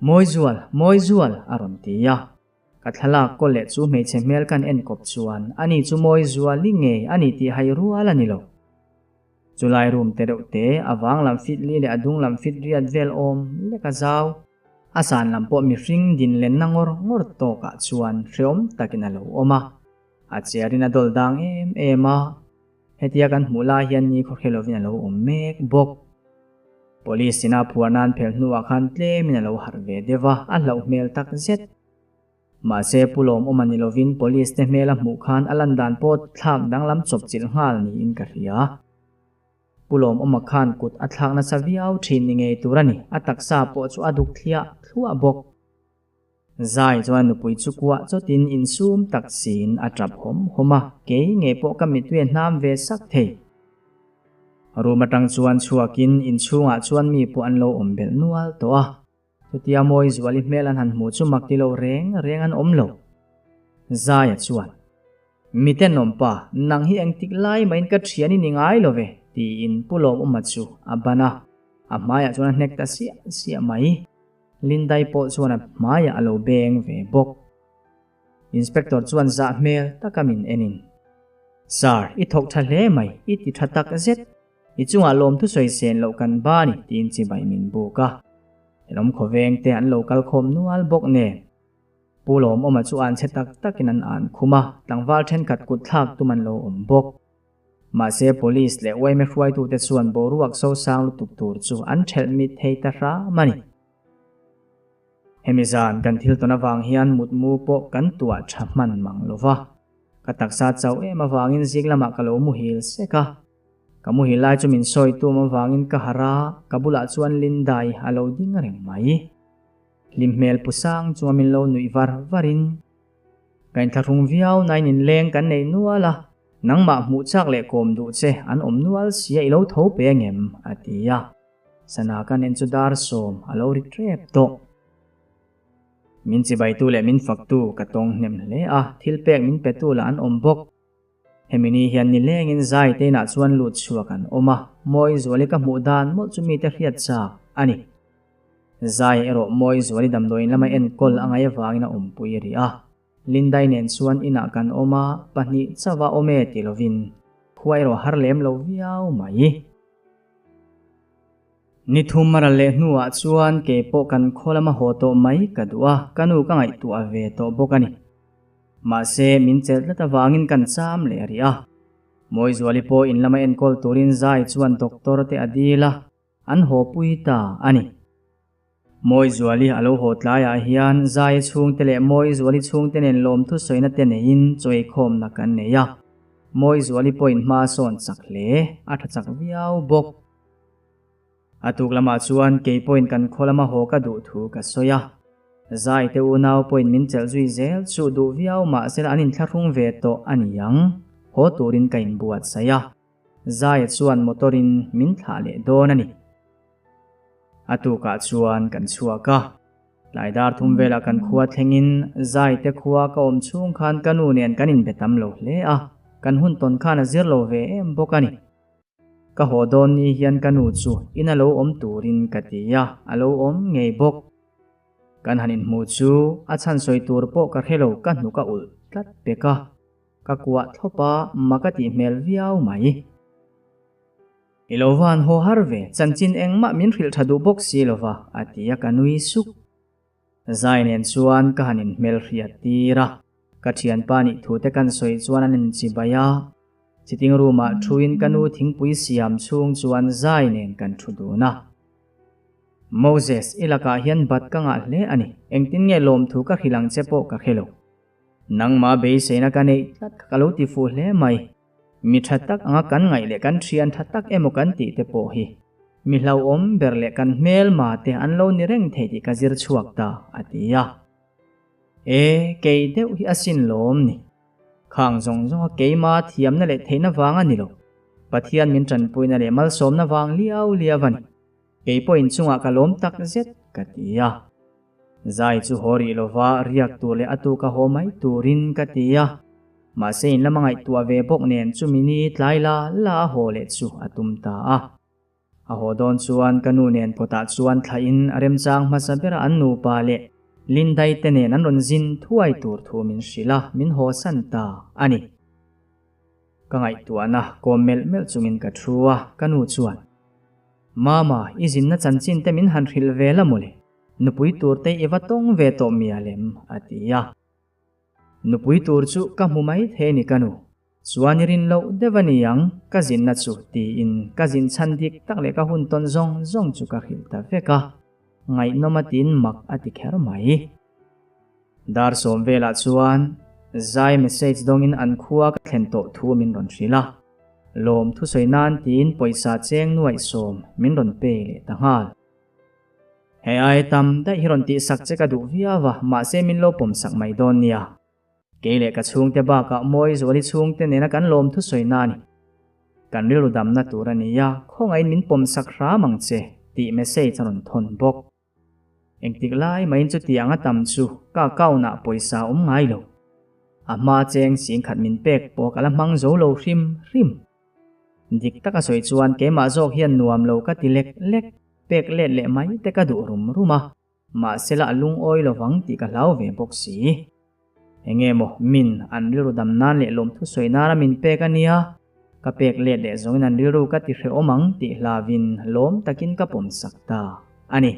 Mawizual, Mawizual! a rawn ti a. Ka thlalak kaw leh chu hmeichhe hmel kan en kawp chuan ani chu Mawizuali ngei a ni tih hai rual a ni lo. Chulai room te deuh te, a vang lam fit li leh a dung lam fit riat vel awm lek a zau. A san lam pawh mihring din lenna ngawr ngawr tawkah chuan hreawm takin a lo awm a. A chair in a dawl dang em em a, hetia kan hmuh lai hian ni khawhre lovin a lo awm mek bawk. Police ina phuar nan phel hnuah khan tlemin a lo harh ve deuh a, a hlauh hmel tak zet. Mahse Pu Lawmawm a ni lovin Police te hmel a hmuh khan a lan dan pawh thlak danglam chawp chilh nghal niin ka hria. Pu Lawmawma khan kut a thlak nasa viau thin ni ngei tur a ni, a taksa pawh chu a duk thliah thluah bawk. Zai chuan nupui chu kuah chawtin insum tak siin a tap hawm hawm a, kei ngei pawh ka mittui a hnam ve sak thei. Room atang chuan chhuakin inchhungah chuan mi pawh an lo awm belh nual tawh a. Chutia Mawizuali hmel an han hmuh chu mak ti lo reng reng an awm lo. Zaia chuan, Mitenawmpa, nang hi engtik lai mahin ka thian i ni ngai lo ve, tiin Pu Lawmawma chu a ban a, a hmaiah chuan a hnek ta siah siah mai. Lindai pawh chuan a hmaiah a lo beng ve bawk. Inspector chuan zah hmel taka min enin, Sir, i thawk tha hle mai, i ti tha tak zet. I chungah lawmthu sawi sen loh kan ba ni, tiin chibai min buk a. Thenawm khawveng te an lo kal khawm nual bawk nen. Pu Lawmawma chu an chhe tak takin an an khum a, tlangval thenkhat kut thlak tum an lo awm bawk. Mahse Police leh yma hruaitute chuan boruak sosang lutuk tur chu an thelh mit thei ta hram a ni. Hemi zan kan thil tawn avang hian mutmu pawh kan tuah tha hman mang lo va. Ka taksa chauh em avangin zing lamah ka lo muhil sek a. Ka muhil lai chu min sawi tum avangin ka harh a, ka bulah chuan Lindai a lo ding reng mai. Hlim hmel pu sang chunga min lo nuih var varin, Ka inthlahrung viau nain inleng kan nei nual a, nangmah hmuh chak leh kawm duh che an awm nual sia i lo tho pe angem? a ti a. Sana ka nen chu dar sawm a lo ri tep tawh. Min chibaitu leh min faktu ka tawng hnem hle a, thil pek min petu lah an awm bawk. Hemi ni hian nilengin zai te inah chuan lut chhuak an awm a, Mawizuali ka hmuh dan mawlh chu mite hriat chak a ni. Zai erawh Mawizuali damdawiin lama enkawl a ngaih avangin a awmpui rih a. Lindai nen chuan inah kan awm a, pahnih chauh a awm e ti lovin khua erawh har lem lo viau mai. Ni thum a ral leh hnuah chuan kei pawh kan khaw lama haw tawh mai ka duh a, ka nu ka ngaihtuah ve tawh bawk a ni. Mahse, min chelh tlat avangin kan cham leh rih a. Mawizuali pawh in lama enkawl turin zai chuan doctor te a dil a, an haw pui ta a ni. Mawizuali a lo haw tlaiah hian Zaia chhungte leh Mawizuali chhungte nen lawmthu sawina te neiin chawikhawmna kan nei a. Mawizuali pawhin hma a sawn chak hle, a tha chak viau bawk. A tuk lamah chuan kei pawhin kan khaw lama haw ka duh thu ka sawi a. Zai te unau pawhin min chelh zui zel chu duh viau mahsela an inthlahrung ve tawh a ni ang. Haw turin ka inbuatsaih a. Zaia chuan motor in min thlah leh dawn a ni. A tukah chuan kan chhuak a. Tlai dar thum velah kan khua thlengin Zai te khua ka awm chhung khan ka nu nen kan inbe tam lo hle a. Kan hun tawn khan a zir lo ve em bawk a ni. Ka haw dawn ni hian ka nu chu in a lo awm turin ka ti a, a lo awm ngei bawk. Kan han inhmu chu a chhan sawi tur pawh ka hre lo ka hnuk a ulh tlat pek a, ka kuah thlawp a, ma ka tih hmel viau mai. I lo van haw har ve, chanchin engmah min hrilh tha duh bawk si lova, a ti a ka nui suk. Zai nen chuan ka han inhmelhriat tir a, ka thianpa nih thu te kan sawi chuan an inchibai a. Sitting room ah thuin ka nu thingpui siam chhung chuan zai nen kan thu dun a. Moses, i lakah hian bat ka ngah hle a ni. Engtin nge lawmthu ka hrilh ang che pawh ka hre lo. Nangmah beiseina ka neih tlat kha ka lo ti fuh hle mai. Mi tha tak anga kan ngaih leh kan thian tha tak emaw kan tih te pawh hi mi hlauhawm ber leh kan hmelma te an lo ni reng thei tih ka zir chhuak ta, a ti a. E, kei deuh hi a sin lawm ni. Khang zawng zawnga keima thiamna leh theihna vang a ni lo. Pathian min tanpuina leh malsawmna vang liau liau a ni. Kei pawh inchungah ka lawm tak zet, ka ti a. Zai chu haw rih lova riak tur leh a tuka haw mai turin ka ti a. Mahse in lama ngaihtuah ve bawk nen chumi ni tlai la la a haw leh chu a tum ta a. A haw dawn chuan ka nu nen kawtah chuan thlahin a remchang hmasa bera an nupa leh Lindai te nen an rawn zin thuai tur thu min hrilh a, min haw san ta a ni. Ka ngaihtuahna kawm melh melh chungin ka thu a, ka nu chuan, Mama, i zinna chanchin te min han hrilh ve la mawle, nupui tur te i va tawng ve tawh mia lem, a ti a. Nupui tur chu ka hmu mai thei ni ka nu. Chuan i rin loh deuh a ni ang, ka zinna chu tiin ka zin chhan dik tak leh ka hun tawn zawng zawng chu ka hrilh ta vek a, ngaihnawm a tiin mak a ti kher mai. Dar sawm velah chuan zai message dawngin an khua ka thlen tawh thu min rawn hrilh a, lawm thusawi nan tiin pawisa cheng nuaih sawm min rawn pe leh ta nghal. Hei ai tam daih hi rawn tihsak che ka duh viau a, mahse min lo pawmsak mai dawn nia. Kei leh ka chhungte bakah Mawizuali chhungte nena kan lawm thusawi na a ni. Kan rilru damna tur a ni a, khawngaihin min pawmsak hram ang che tih message a rawn thawn bawk. Engtik lai maiin chutiang a tam chu ka account ah pawisa a awm ngai lo. A hma cheng singkhat min pek pawh ka la hmang zo lo hrim hrim. Dik taka sawi chuan keimah zawk hian nuam lo ka ti lek lek, pek let leh mai te ka duh rum rum a. Mahsela a lungawi lovang tih ka hlau ve bawk si. Enge maw min an rilru dam nan leh lawmthu sawi nana min pek a nia, ka pek let leh zawngin an rilru ka ti hrehawm ang tih hlavin lawm takin ka pawm sak ta a ni.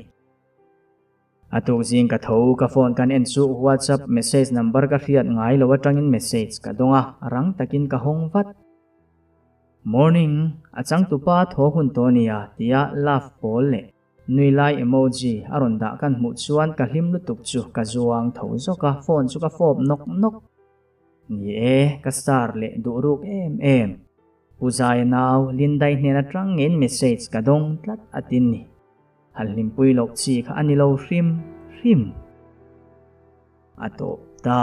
A tuk zing ka tho, ka phone kan en chu WhatsApp message number ka hriat ngai lo atangin message ka dawng a, rang takin ka hawng vat. Morning, a changtupa thaw hun tawh nia tia love pawl leh Nui lai emoji a rawn dah kan hmuh chuan ka hlim lutuk chu ka zuang tho zawk a, phone chu ka fawp nawk nawk. Ni e, ka star leh duh ruk em em. Pu Zaia nau Lindai hnen atang ngeiin message ka dawng tlat a tin ni. Han hlimpui loh chi kha a ni lo hrim hrim. A tawp ta.